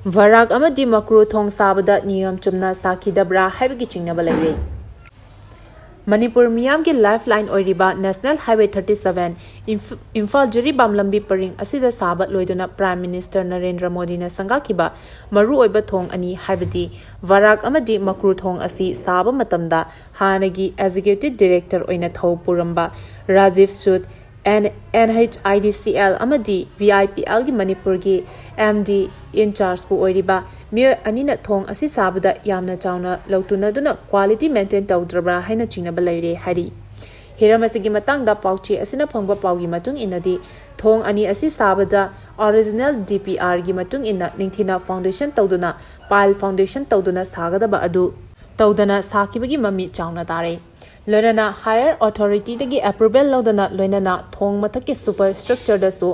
ꯚꯔꯥꯛ ꯑꯃꯗꯤ ꯃꯀ꯭ꯔꯨ ꯊꯣꯡ ꯁꯥꯕꯗ ꯅꯤꯌꯣꯝ ꯆꯨꯝꯅ ꯁꯥꯈꯤꯗꯕ꯭ꯔꯥ ꯍꯥꯏꯕꯒꯤ ꯆꯤꯡꯅꯕ ꯂꯩꯔꯦ꯫ ꯃꯅꯤꯄꯨꯔ ꯃꯤꯌꯥꯝꯒꯤ ꯂꯥꯏꯐ ꯂꯥꯏꯟ ꯑꯣꯏꯔꯤꯕ ꯅꯦꯁꯅꯦꯜ ꯍꯥꯏꯋꯦ ꯊꯥꯔꯇꯤ ꯁꯚꯦꯟ ꯏꯝꯐ-, ꯏꯝꯐꯥꯜ ꯖꯤꯔꯤꯕꯥꯝ ꯂꯝꯕꯤ ꯄꯔꯤꯡ ꯑꯁꯤꯗ ꯁꯥꯕ ꯂꯣꯏꯗꯨꯅ ꯄ꯭ꯔꯥꯏꯝ ꯃꯤꯅꯤꯁꯇꯔ ꯅꯔꯦꯟꯗ꯭ꯔ ꯃꯣꯗꯤꯅ ꯁꯪꯒꯥꯈꯤꯕ ꯃꯔꯨꯑꯣꯏꯕ ꯊꯣꯡ ꯑꯅꯤ, ꯍꯥꯏꯕꯗꯤ ꯚꯔꯥꯛ ꯑꯃꯗꯤ ꯃꯀ꯭ꯔꯨ ꯊꯣꯡ ꯑꯁꯤ ꯁꯥꯕ ꯃꯇꯝꯗ ꯍꯥꯟꯅꯒꯤ ꯑꯦꯛꯖꯤꯀ꯭ꯌꯨꯇꯤꯚ ꯗꯤꯔꯦꯛꯇꯔ ꯑꯣꯏꯅ ꯊꯧ ꯄꯨꯔꯝꯕ Rajiv Sood, N N H I D C L ꯑꯃꯗꯤ ꯚꯤ ꯑꯥꯏ ꯄꯤ ꯑꯦꯜꯒꯤ ꯃꯅꯤꯄꯨꯔꯒꯤ ꯑꯦꯝ ꯗꯤ ꯏꯟꯆꯥꯔꯖꯄꯨ ꯑꯣꯏꯔꯤꯕ ꯃꯤꯑꯣꯏ ꯑꯅꯤꯅ ꯊꯣꯡ ꯑꯁꯤ ꯁꯥꯕꯗ ꯌꯥꯝꯅ ꯆꯥꯎꯅ ꯂꯧꯇꯨꯅꯗꯨꯅ ꯀ꯭ꯋꯥꯂꯤꯇꯤ ꯃꯦꯟꯇꯦꯟ ꯇꯧꯗ꯭ꯔꯕ꯭ꯔꯥ ꯍꯥꯏꯅ ꯆꯤꯡꯅꯕ ꯂꯩꯔꯦ ꯍꯥꯏꯔꯤ꯫ ꯍꯤꯔꯝ ꯑꯁꯤꯒꯤ ꯃꯇꯥꯡꯗ ꯄꯥꯎꯆꯦ ꯑꯁꯤꯅ ꯐꯪꯕ ꯄꯥꯎꯒꯤ ꯃꯇꯨꯡ ꯏꯟꯅꯗꯤ, ꯊꯣꯡ ꯑꯅꯤ ꯑꯁꯤ ꯁꯥꯕꯗ ꯑꯣꯔꯤꯖꯤꯅꯦꯜ ꯗꯤ ꯄꯤ ꯑꯥꯔꯒꯤ ꯃꯇꯨꯡ ꯏꯟꯅ ꯅꯤꯡꯊꯤꯅ ꯐꯥꯎꯟꯗꯦꯁꯟ ꯇꯧꯗꯨꯅ, ꯄꯥꯏꯜ ꯐꯥꯎꯟꯗꯦꯁꯟ ꯇꯧꯗꯨꯅ ꯁꯥꯒꯗꯕ ꯑꯗꯨ ꯇꯧꯗꯅ ꯁꯥꯈꯤꯕꯒꯤ ꯃꯃꯤ ꯆꯥꯎꯅ ꯇꯥꯔꯦ꯫ ꯂꯣꯏꯅꯅ ꯍꯥꯌꯔ ꯑꯣꯊꯣꯔꯤꯇꯤꯗꯒꯤ ꯑꯦꯄ꯭ꯔꯨꯚꯦꯜ ꯂꯧꯗꯅ ꯂꯣꯏꯅꯅ ꯊꯣꯡ ꯃꯊꯛꯀꯤ ꯁꯨꯄꯔ ꯁ꯭ꯇ꯭ꯔꯛꯆꯔꯗꯁꯨ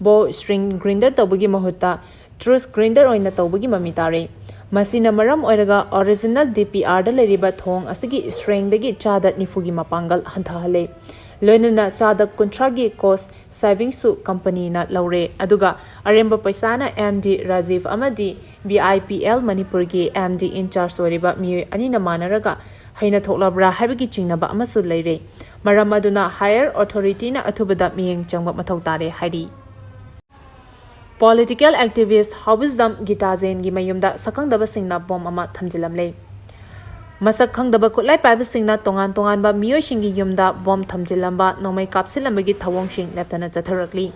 ꯕꯣ ꯁ꯭ꯇ꯭ꯔꯤꯡ ꯒ꯭ꯔꯤꯟꯗꯔ ꯇꯧꯕꯒꯤ ꯃꯍꯨꯠꯇ ꯇ꯭ꯔꯨꯁ ꯒ꯭ꯔꯤꯟꯗꯔ ꯑꯣꯏꯅ ꯇꯧꯕꯒꯤ ꯃꯃꯤ ꯇꯥꯔꯦ꯫ ꯃꯁꯤꯅ ꯃꯔꯝ ꯑꯣꯏꯔꯒ ꯑꯣꯔꯤꯖꯤꯅꯦꯜ ꯗꯤ ꯄꯤ ꯑꯥꯔꯗ ꯂꯩꯔꯤꯕ ꯊꯣꯡ ꯑꯁꯤꯒꯤ ꯁ꯭ꯇ꯭ꯔꯦꯡꯗꯒꯤ ꯆꯥꯗ ꯅꯤꯐꯨꯒꯤ ꯃꯄꯥꯡꯒꯜ ꯍꯟꯊꯍꯜꯂꯦ꯫ ꯂꯣꯏꯅꯅ ꯆꯥꯗ ꯀꯨꯟꯊ꯭ꯔꯥꯒꯤ ꯀꯣꯁ ꯁꯦꯚꯤꯡꯁꯨ ꯀꯝꯄꯅꯤꯅ ꯂꯧꯔꯦ, ꯑꯗꯨꯒ ꯑꯔꯦꯝꯕ ꯄꯩꯁꯥꯅ ꯑꯦꯝ ꯗꯤ ꯔꯥꯖꯤꯚ ꯑꯃꯗꯤ ꯚꯤ ꯑꯥꯏ ꯄꯤ ꯑꯦꯜ ꯃꯅꯤꯄꯨꯔꯒꯤ ꯑꯦꯝ ꯗꯤ ꯏꯟꯆꯥꯔꯖ ꯑꯣꯏꯔꯤꯕ ꯃꯤꯑꯣꯏ ꯑꯅꯤꯅ ꯃꯥꯟꯅꯔꯒ ꯍꯩꯅ ꯊꯣꯛꯂꯕ꯭ꯔꯥ ꯍꯥꯏꯕꯒꯤ ꯆꯤꯡꯅꯕ ꯑꯃꯁꯨ ꯂꯩꯔꯦ꯫ ꯃꯔꯝ ꯑꯗꯨꯅ ꯍꯥꯌꯔ ꯑꯣꯊꯣꯔꯤꯇꯤꯅ ꯑꯊꯨꯕꯗ ꯃꯤꯠꯌꯦꯡ ꯆꯪꯕ ꯃꯊꯧ ꯇꯥꯔꯦ ꯍꯥꯏꯔꯤ꯫ ꯄꯣꯂꯤꯇꯤꯀꯦꯜ ꯑꯦꯛꯇꯤꯚꯤꯁ꯭ꯠ ꯍꯥꯎꯕꯤꯖꯝ ꯒꯤꯇꯥꯖꯦꯟꯒꯤ ꯃꯌꯨꯝꯗ ꯁꯛꯈꯪꯗꯕꯁꯤꯡꯅ ꯕꯣꯝ ꯑꯃ ꯊꯝꯖꯤꯜꯂꯝꯂꯦ꯫ ꯃꯁꯛ ꯈꯪꯗꯕ ꯈꯨꯠꯂꯥꯏ ꯄꯥꯏꯕꯁꯤꯡꯅ ꯇꯣꯉꯥꯟ ꯇꯣꯉꯥꯟꯕ ꯃꯤꯑꯣꯏꯁꯤꯡꯒꯤ ꯌꯨꯝꯗ ꯕꯣꯝ ꯊꯝꯖꯤꯜꯂꯝꯕ, ꯅꯣꯡꯃꯩ ꯀꯥꯞꯁꯤꯜꯂꯝꯕꯒꯤ ꯊꯧꯑꯣꯡꯁꯤꯡ ꯂꯦꯞꯇꯅ ꯆꯠꯊꯔꯛꯂꯤ꯫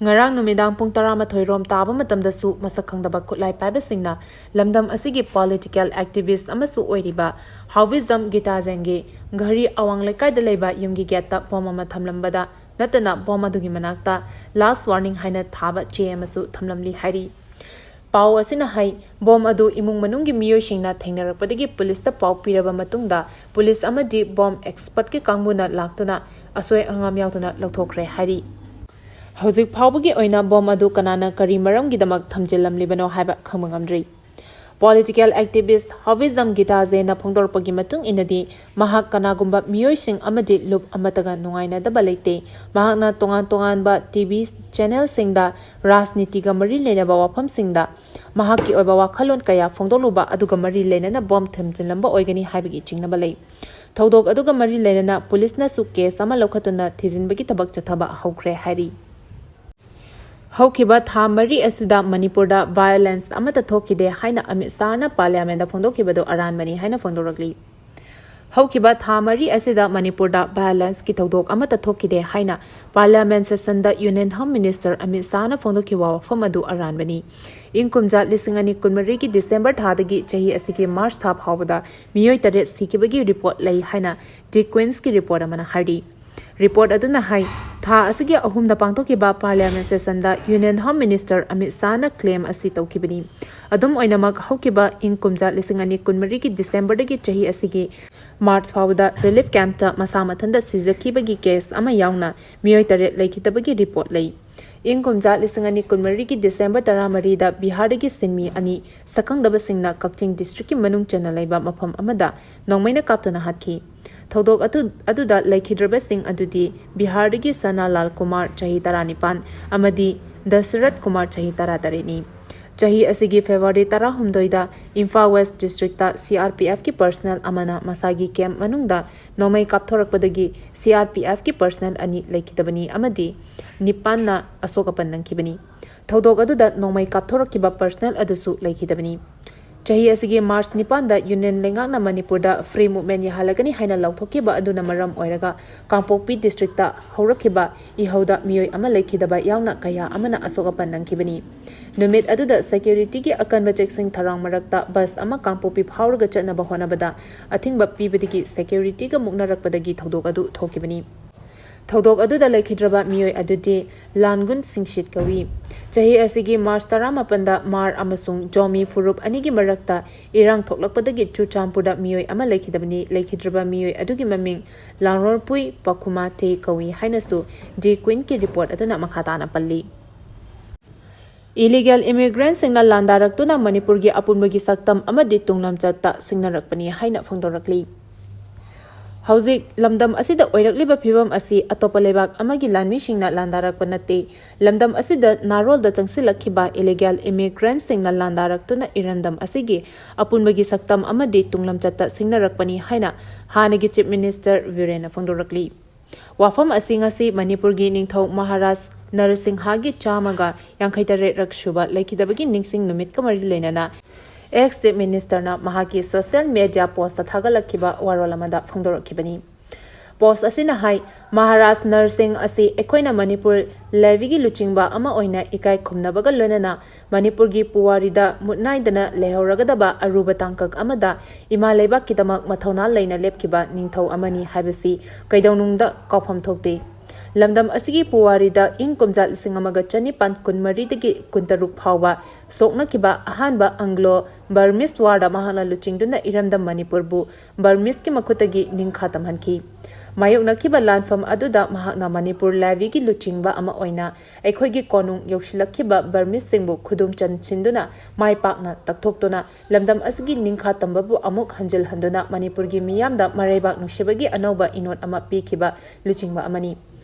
ꯉꯔꯥꯡ ꯅꯨꯃꯤꯗꯥꯡ ꯄꯨꯡ ꯇꯔꯥꯃꯥꯊꯣꯏ ꯔꯣꯝ ꯇꯥꯕ ꯃꯇꯝꯗꯁꯨ ꯃꯁꯛ ꯈꯪꯗꯕ ꯈꯨꯠꯂꯥꯏ ꯄꯥꯏꯕꯁꯤꯡꯅ ꯂꯝꯗꯝ ꯑꯁꯤꯒꯤ ꯄꯣꯂꯤꯇꯤꯀꯦꯜ ꯑꯦꯛꯇꯤꯚꯤꯁ꯭ꯠ ꯑꯃꯁꯨ ꯑꯣꯏꯔꯤꯕ ꯍꯥꯎꯕꯤꯖꯝ ꯒꯤꯇꯥꯖꯦꯟꯒꯤ ꯘꯔꯤ ꯑꯋꯥꯡ ꯂꯩꯀꯥꯏꯗ ꯂꯩꯕ ꯌꯨꯝꯒꯤ ꯒꯦꯠꯇ ꯕꯣꯝ ꯑꯃ ꯊꯝꯂꯝꯕꯗ ꯅꯠꯇꯅ ꯕꯣꯝ ꯑꯗꯨꯒꯤ ꯃꯅꯥꯛꯇ ꯂꯥꯁ ꯋꯥꯔꯅꯤꯡ ꯍꯥꯏꯅ ꯊꯥꯕ ꯆꯦ ꯑꯃꯁꯨ ꯊꯝꯂꯝꯂꯤ ꯍꯥꯏꯔꯤ꯫ ꯄꯥꯎ ꯑꯁꯤꯅ ꯍꯥꯏ, ꯕꯣꯝ ꯑꯗꯨ ꯏꯃꯨꯡ ꯃꯅꯨꯡꯒꯤ ꯃꯤꯑꯣꯏꯁꯤꯡꯅ ꯊꯦꯡꯅꯔꯛꯄꯗꯒꯤ ꯄꯨꯂꯤꯁꯇ ꯄꯥꯎ ꯄꯤꯔꯕ ꯃꯇꯨꯡꯗ ꯄꯨꯂꯤꯁ ꯑꯃꯗꯤ ꯕꯣꯝ ꯑꯦꯛꯁꯄꯔꯠꯀꯤ ꯀꯥꯡꯕꯨꯅ ꯂꯥꯛꯇꯨꯅ ꯑꯁꯣꯏ ꯑꯉꯥꯝ ꯌꯥꯎꯗꯅ ꯂꯧꯊꯣꯛꯈ꯭ꯔꯦ ꯍꯥꯏꯔꯤ꯫ ꯍꯧꯖꯤꯛ ꯐꯥꯎꯕꯒꯤ ꯑꯣꯏꯅ ꯕꯣꯝ ꯑꯗꯨ ꯀꯅꯥꯅ ꯀꯔꯤ ꯃꯔꯝꯒꯤꯗꯃꯛ ꯊꯝꯖꯤꯜꯂꯝꯂꯤꯕꯅꯣ ꯍꯥꯏꯕ ꯈꯪꯕ ꯉꯝꯗ꯭ꯔꯤ꯫ ꯄꯣꯂꯤꯇꯤꯀꯦꯜ ꯑꯦꯛꯇꯤꯚꯤꯁ꯭ꯠ ꯍꯥꯎꯕꯤꯖꯝ ꯒꯤꯇꯥꯖꯦꯅ ꯐꯣꯡꯗꯣꯔꯛꯄꯒꯤ ꯃꯇꯨꯡ ꯏꯟꯅꯗꯤ, ꯃꯍꯥꯛ ꯀꯅꯥꯒꯨꯝꯕ ꯃꯤꯑꯣꯏꯁꯤꯡ ꯑꯃꯗꯤ ꯂꯨꯞ ꯑꯃꯠꯇꯒ ꯅꯨꯡꯉꯥꯏꯅꯗꯕ ꯂꯩꯇꯦ꯫ ꯃꯍꯥꯛꯅ ꯇꯣꯉꯥꯟ ꯇꯣꯉꯥꯟꯕ ꯇꯤ ꯚꯤ ꯆꯦꯅꯦꯜꯁꯤꯡꯗ ꯔꯥꯖꯅꯤꯇꯤꯒ ꯃꯔꯤ ꯂꯩꯅꯕ ꯋꯥꯐꯝꯁꯤꯡꯗ ꯃꯍꯥꯛꯀꯤ ꯑꯣꯏꯕ ꯋꯥꯈꯜꯂꯣꯟ ꯀꯌꯥ ꯐꯣꯡꯗꯣꯛꯂꯨꯕ ꯑꯗꯨꯒ ꯃꯔꯤ ꯂꯩꯅꯅ ꯕꯣꯝ ꯊꯝꯖꯤꯜꯂꯝꯕ ꯑꯣꯏꯒꯅꯤ ꯍꯥꯏꯕꯒꯤ ꯆꯤꯡꯅꯕ ꯂꯩ꯫ ꯊꯧꯗꯣꯛ ꯑꯗꯨꯒ ꯃꯔꯤ ꯂꯩꯅꯅ ꯄꯨꯂꯤꯁꯅꯁꯨ ꯀꯦꯁ ꯑꯃ ꯂꯧꯈꯠꯇꯨꯅ ꯊꯤꯖꯤꯟꯕꯒꯤ ꯊꯕꯛ ꯆꯠꯊꯕ ꯍꯧꯈ꯭ꯔꯦ ꯍꯥꯏꯔꯤ꯫ ꯍꯧꯈꯤꯕ ꯊꯥ ꯃꯔꯤ ꯑꯁꯤꯗ ꯃꯅꯤꯄꯨꯔꯗ ꯚꯥꯏꯑꯣꯂꯦꯟꯁ ꯑꯃꯠꯇ ꯊꯣꯛꯈꯤꯗꯦ ꯍꯥꯏꯅ ꯑꯃꯤꯠ ꯁꯥꯍꯅ ꯄꯥꯔꯂꯤꯌꯥꯃꯦꯟꯗ ꯐꯣꯡꯗꯣꯛꯈꯤꯕꯗꯨ ꯑꯔꯥꯟꯕꯅꯤ ꯍꯥꯏꯅ ꯐꯣꯡꯗꯣꯔꯛꯂꯤ꯫ ꯍꯧꯈꯤꯕ ꯊꯥ ꯃꯔꯤ ꯑꯁꯤꯗ ꯃꯅꯤꯄꯨꯔꯗ violenceꯀꯤ ꯊꯧꯗꯣꯛ ꯑꯃꯠꯇ ꯊꯣꯛꯈꯤꯗꯦ ꯍꯥꯏꯅ Parliament sessionꯗ Union Home Minister Amit ꯁꯥꯍꯅ ꯐꯣꯡꯗꯣꯛꯈꯤꯕ ꯋꯥꯐꯝ ꯑꯗꯨ ꯑꯔꯥꯟꯕꯅꯤ꯫ ꯏꯪ ꯀꯨꯝꯖꯥ ꯂꯤꯁꯤꯡ ꯑꯅꯤ ꯀꯨꯟꯃꯔꯤꯒꯤ December ꯊꯥꯗꯒꯤ ꯆꯍꯤ ꯑꯁꯤꯒꯤ March ꯊꯥ ꯐꯥꯎꯕꯗ ꯃꯤꯑꯣꯏ ꯇꯔꯦꯠ ꯁꯤꯈꯤꯕꯒꯤ report ꯂꯩ ꯍꯥꯏꯅ The Queenꯁꯀꯤ report ꯑꯃꯅ ꯍꯥꯏꯔꯤ꯫ Report ꯑꯗꯨꯅ ꯍꯥꯏ, ꯊꯥ ꯑꯁꯤꯒꯤ ꯑꯍꯨꯝꯗ ꯄꯥꯡꯊꯣꯛꯈꯤꯕ Parliament sessionꯗ Union Home Minister Amit ꯁꯥꯍꯅ claim ꯑꯁꯤ ꯇꯧꯈꯤꯕꯅꯤ꯫ ꯑꯗꯨꯝ ꯑꯣꯏꯅꯃꯛ, ꯍꯧꯈꯤꯕ ꯏꯪ ꯀꯨꯝꯖꯥ ꯂꯤꯁꯤꯡ ꯑꯅꯤ ꯀꯨꯟꯃꯔꯤꯒꯤ Decemberꯗꯒꯤ ꯆꯍꯤ ꯑꯁꯤꯒꯤ March ꯐꯥꯎꯕꯗ relief campꯇ ꯃꯁꯥ ꯃꯊꯟꯇ ꯁꯤꯖꯈꯤꯕꯒꯤ case ꯑꯃ ꯌꯥꯎꯅ ꯃꯤꯑꯣꯏ ꯇꯔꯦꯠ ꯂꯩꯈꯤꯗꯕꯒꯤ report ꯂꯩ꯫ ꯏꯪ ꯀꯨꯝꯖꯥ ꯂꯤꯁꯤꯡ ꯑꯅꯤ ꯀꯨꯟꯃꯔꯤꯒꯤ December ꯇꯔꯥꯃꯔꯤꯗ ꯕꯤꯍꯥꯔꯗꯒꯤ ꯁꯤꯟꯃꯤ ꯑꯅꯤ ꯁꯛꯈꯪꯗꯕꯁꯤꯡꯅ ꯀꯛꯆꯤꯡ districtꯀꯤ ꯃꯅꯨꯡ ꯆꯟꯅ ꯂꯩꯕ ꯃꯐꯝ ꯑꯃꯗ ꯅꯣꯡꯃꯩꯅ ꯀꯥꯞꯇꯨꯅ ꯍꯥꯠꯈꯤ꯫ ꯊꯧꯗꯣꯛ ꯑꯗꯨ, ꯑꯗꯨꯗ ꯂꯩꯈꯤꯗ꯭ꯔꯕꯁꯤꯡ ꯑꯗꯨꯗꯤ ꯕꯤꯍꯥꯔꯗꯒꯤ ꯁꯅꯥ ꯂꯥꯜ ꯀꯨꯃꯥꯔ, ꯆꯍꯤ ꯇꯔꯥꯅꯤꯄꯥꯟ, ꯑꯃꯗꯤ ꯗꯁꯔꯠ ꯀꯨꯃꯥꯔ, ꯆꯍꯤ ꯇꯔꯥꯇꯔꯦꯠꯅꯤ꯫ ꯆꯍꯤ ꯑꯁꯤꯒꯤ February ꯇꯔꯥꯍꯨꯝꯗꯣꯏꯗ ꯏꯝꯐꯥꯜ West districtꯇ CRPFꯀꯤ personnel ꯑꯃꯅ ꯃꯁꯥꯒꯤ camp ꯃꯅꯨꯡꯗ ꯅꯣꯡꯃꯩ ꯀꯥꯞꯊꯣꯔꯛꯄꯗꯒꯤ CRPFꯀꯤ personnel ꯑꯅꯤ ꯂꯩꯈꯤꯗꯕꯅꯤ ꯑꯃꯗꯤ ꯅꯤꯄꯥꯟꯅ ꯑꯁꯣꯛ ꯑꯄꯟ ꯅꯪꯈꯤꯕꯅꯤ꯫ ꯊꯧꯗꯣꯛ ꯑꯗꯨꯗ ꯅꯣꯡꯃꯩ ꯀꯥꯞꯊꯣꯔꯛꯈꯤꯕ personnel ꯑꯗꯨꯁꯨ ꯂꯩꯈꯤꯗꯕꯅꯤ꯫ ꯆꯍꯤ ꯑꯁꯤꯒꯤ March ꯅꯤꯄꯥꯟꯗ Union ꯂꯩꯉꯥꯛꯅ ꯃꯅꯤꯄꯨꯔꯗ free movement ꯌꯥꯍꯜꯂꯒꯅꯤ ꯍꯥꯏꯅ ꯂꯥꯎꯊꯣꯛꯈꯤꯕ ꯑꯗꯨꯅ ꯃꯔꯝ ꯑꯣꯏꯔꯒ ꯀꯥꯡꯄꯣꯛꯄꯤ districtꯇ ꯍꯧꯔꯛꯈꯤꯕ ꯏꯍꯧꯗ ꯃꯤꯑꯣꯏ ꯑꯃ ꯂꯩꯈꯤꯗꯕ ꯌꯥꯎꯅ ꯀꯌꯥ ꯑꯃꯅ ꯑꯁꯣꯛ ꯑꯄꯟ ꯅꯪꯈꯤꯕꯅꯤ꯫ ꯅꯨꯃꯤꯠ ꯑꯗꯨꯗ securityꯒꯤ ꯑꯀꯟꯕ ꯆꯦꯛꯁꯤꯟ ꯊꯧꯔꯥꯡ ꯃꯔꯛꯇ bus ꯑꯃ ꯀꯥꯡꯄꯣꯛꯄꯤ ꯐꯥꯎꯔꯒ ꯆꯠꯅꯕ ꯍꯣꯠꯅꯕꯗ ꯑꯊꯤꯡꯕ ꯄꯤꯕꯗꯒꯤ securityꯒ ꯃꯨꯛꯅꯔꯛꯄꯗꯒꯤ ꯊꯧꯗꯣꯛ ꯑꯗꯨ ꯊꯣꯛꯈꯤꯕꯅꯤ꯫ ꯊꯧꯗꯣꯛ ꯑꯗꯨꯗ ꯂꯩꯈꯤꯗ꯭ꯔꯕ ꯃꯤꯑꯣꯏ ꯑꯗꯨꯗꯤ ꯂꯥꯟꯒꯨꯟ ꯁꯤꯡꯁꯤꯠ ꯀꯧꯏ꯫ ꯆꯍꯤ ꯑꯁꯤꯒꯤ March ꯇꯔꯥꯃꯥꯄꯟꯗ ꯃꯥꯔ ꯑꯃꯁꯨꯡ ꯖꯣꯃꯤ ꯐꯨꯔꯨꯞ ꯑꯅꯤꯒꯤ ꯃꯔꯛꯇ ꯏꯔꯥꯡ ꯊꯣꯛꯂꯛꯄꯗꯒꯤ ꯆꯨꯔꯆꯥꯟꯄꯨꯔꯗ ꯃꯤꯑꯣꯏ ꯑꯃ ꯂꯩꯈꯤꯗꯕꯅꯤ꯫ ꯂꯩꯈꯤꯗ꯭ꯔꯕ ꯃꯤꯑꯣꯏ ꯑꯗꯨꯒꯤ ꯃꯃꯤꯡ ꯂꯥꯡꯔꯣꯔꯄꯨꯏ ꯄꯈꯨꯃꯥꯇꯦ ꯀꯧꯏ ꯍꯥꯏꯅꯁꯨ The Queenꯀꯤ report ꯑꯗꯨꯅ ꯃꯈꯥ ꯇꯥꯅ ꯄꯜꯂꯤ꯫ Illegal immigrantꯁꯤꯡꯅ ꯂꯥꯟꯗꯥꯔꯛꯇꯨꯅ ꯃꯅꯤꯄꯨꯔꯒꯤ ꯑꯄꯨꯟꯕꯒꯤ ꯁꯛꯇꯝ ꯑꯃꯗꯤ ꯇꯨꯡꯂꯝꯆꯠꯇ ꯁꯤꯡꯅꯔꯛꯄꯅꯤ ꯍꯥꯏꯅ ꯐꯣꯡꯗꯣꯔꯛꯂꯤ꯫ ꯍꯧꯖꯤꯛ ꯂꯝꯗꯝ ꯑꯁꯤꯗ ꯑꯣꯏꯔꯛꯂꯤꯕ ꯐꯤꯕꯝ ꯑꯁꯤ ꯑꯇꯣꯞꯄ ꯂꯩꯕꯥꯛ ꯑꯃꯒꯤ ꯂꯥꯟꯃꯤꯁꯤꯡꯅ ꯂꯥꯟꯗꯥꯔꯛꯄ ꯅꯠꯇꯦ꯫ ꯂꯝꯗꯝ ꯑꯁꯤꯗ ꯅꯥꯔꯣꯜꯗ ꯆꯪꯁꯤꯜꯂꯛꯈꯤꯕ illegal immigrantꯁꯤꯡꯅ ꯂꯥꯟꯗꯥꯔꯛꯇꯨꯅ ꯏꯔꯝꯗꯝ ꯑꯁꯤꯒꯤ ꯑꯄꯨꯟꯕꯒꯤ ꯁꯛꯇꯝ ꯑꯃꯗꯤ ꯇꯨꯡꯂꯝꯆꯠꯇ ꯁꯤꯡꯅꯔꯛꯄꯅꯤ ꯍꯥꯏꯅ ꯍꯥꯟꯅꯒꯤ Chief Minister ꯕꯤꯔꯦꯟꯅ ꯐꯣꯡꯗꯣꯔꯛꯂꯤ꯫ ꯋꯥꯐꯝ ꯑꯁꯤ ꯉꯁꯤ ꯃꯅꯤꯄꯨꯔꯒꯤ ꯅꯤꯡꯊꯧ ꯃꯍꯥꯔꯥꯖ ꯅꯔꯁꯤꯡꯍꯒꯤ ꯆꯥꯝꯃꯒ ꯌꯥꯡꯈꯩ ꯇꯔꯦꯠꯔꯛ ꯁꯨꯕ ꯂꯩꯈꯤꯗꯕꯒꯤ ꯅꯤꯡꯁꯤꯡ ꯅꯨꯃꯤꯠꯀ ꯃꯔꯤ ꯂꯩꯅꯅ ꯑꯦꯛꯁ ꯆꯤꯐ ꯃꯤꯅꯤꯁꯇꯔꯅ ꯃꯍꯥꯛꯀꯤ ꯁꯣꯁꯤꯌꯦꯜ ꯃꯦꯗꯤꯌꯥ ꯄꯣꯁꯇ ꯊꯥꯒꯠꯂꯛꯈꯤꯕ ꯋꯥꯔꯣꯜ ꯑꯃꯗ ꯐꯣꯡꯗꯣꯔꯛꯈꯤꯕꯅꯤ꯫ ꯄꯣꯁ ꯑꯁꯤꯅ ꯍꯥꯏ, ꯃꯍꯥꯔꯥꯖ ꯅꯔ ꯁꯤꯡ ꯑꯁꯤ ꯑꯩꯈꯣꯏꯅ ꯃꯅꯤꯄꯨꯔ ꯂꯥꯏꯕꯤꯒꯤ ꯂꯨꯆꯤꯡꯕ ꯑꯃ ꯑꯣꯏꯅ ꯏꯀꯥꯏ ꯈꯨꯝꯅꯕꯒ ꯂꯣꯏꯅꯅ ꯃꯅꯤꯄꯨꯔꯒꯤ ꯄꯨꯋꯥꯔꯤꯗ ꯃꯨꯠꯅꯥꯏꯗꯅ ꯂꯩꯍꯧꯔꯒꯗꯕ ꯑꯔꯨꯕ ꯇꯥꯡꯀꯛ ꯑꯃꯗ ꯏꯃꯥ ꯂꯩꯕꯥꯛꯀꯤꯗꯃꯛ ꯃꯊꯧꯅꯥ ꯂꯩꯅ ꯂꯦꯞꯈꯤꯕ ꯅꯤꯡꯊꯧ ꯑꯃꯅꯤ ꯍꯥꯏꯕꯁꯤ ꯀꯩꯗꯧꯅꯨꯡꯗ ꯀꯥꯎꯐꯝ ꯊꯣꯛꯇꯦ꯫ ꯂꯝꯗꯝ ꯑꯁꯤꯒꯤ ꯄꯨꯋꯥꯔꯤꯗ ꯏꯪ ꯀꯨꯝꯖꯥ ꯂꯤꯁꯤꯡ ꯑꯃꯒ ꯆꯅꯤꯄꯥꯟ ꯀꯨꯟꯃꯔꯤꯗꯒꯤ ꯀꯨꯟꯇꯔꯨꯛ ꯐꯥꯎꯕ ꯁꯣꯛꯅꯈꯤꯕ ꯑꯍꯥꯟꯕ ꯑꯪꯒ꯭ꯂꯣ ꯕꯔꯃꯤꯁ ꯋꯥꯔꯗ ꯃꯍꯥꯛꯅ ꯂꯨꯆꯤꯡꯗꯨꯅ ꯏꯔꯝꯗꯝ ꯃꯅꯤꯄꯨꯔꯕꯨ ꯕꯔꯃꯤꯁꯀꯤ ꯃꯈꯨꯠꯇꯒꯤ ꯅꯤꯡꯈꯥ ꯇꯝꯍꯟꯈꯤ꯫ ꯃꯥꯌꯣꯛꯅꯈꯤꯕ ꯂꯥꯟꯐꯝ ꯑꯗꯨꯗ ꯃꯍꯥꯛꯅ ꯃꯅꯤꯄꯨꯔ ꯂꯥꯏꯕꯤꯒꯤ ꯂꯨꯆꯤꯡꯕ ꯑꯃ ꯑꯣꯏꯅ ꯑꯩꯈꯣꯏꯒꯤ ꯀꯣꯅꯨꯡ ꯌꯧꯁꯤꯜꯂꯛꯈꯤꯕ ꯕꯔꯃꯤꯁꯁꯤꯡꯕꯨ ꯈꯨꯗꯨꯝ ꯆꯟꯁꯤꯟꯗꯨꯅ ꯃꯥꯏ ꯄꯥꯛꯅ ꯇꯛꯊꯣꯛꯇꯨꯅ ꯂꯝꯗꯝ ꯑꯁꯤꯒꯤ ꯅꯤꯡꯈꯥ ꯇꯝꯕꯕꯨ ꯑꯃꯨꯛ ꯍꯟꯖꯤꯜꯍꯟꯗꯨꯅ ꯃꯅꯤꯄꯨꯔꯒꯤ ꯃꯤꯌꯥꯝꯗ ꯃꯔꯩꯕꯥꯛ ꯅꯨꯡꯁꯤꯕꯒꯤ ꯑꯅꯧꯕ ꯏꯅꯣꯠ ꯑꯃ ꯄꯤꯈꯤꯕ ꯂꯨꯆꯤꯡꯕ ꯑꯃꯅꯤ꯫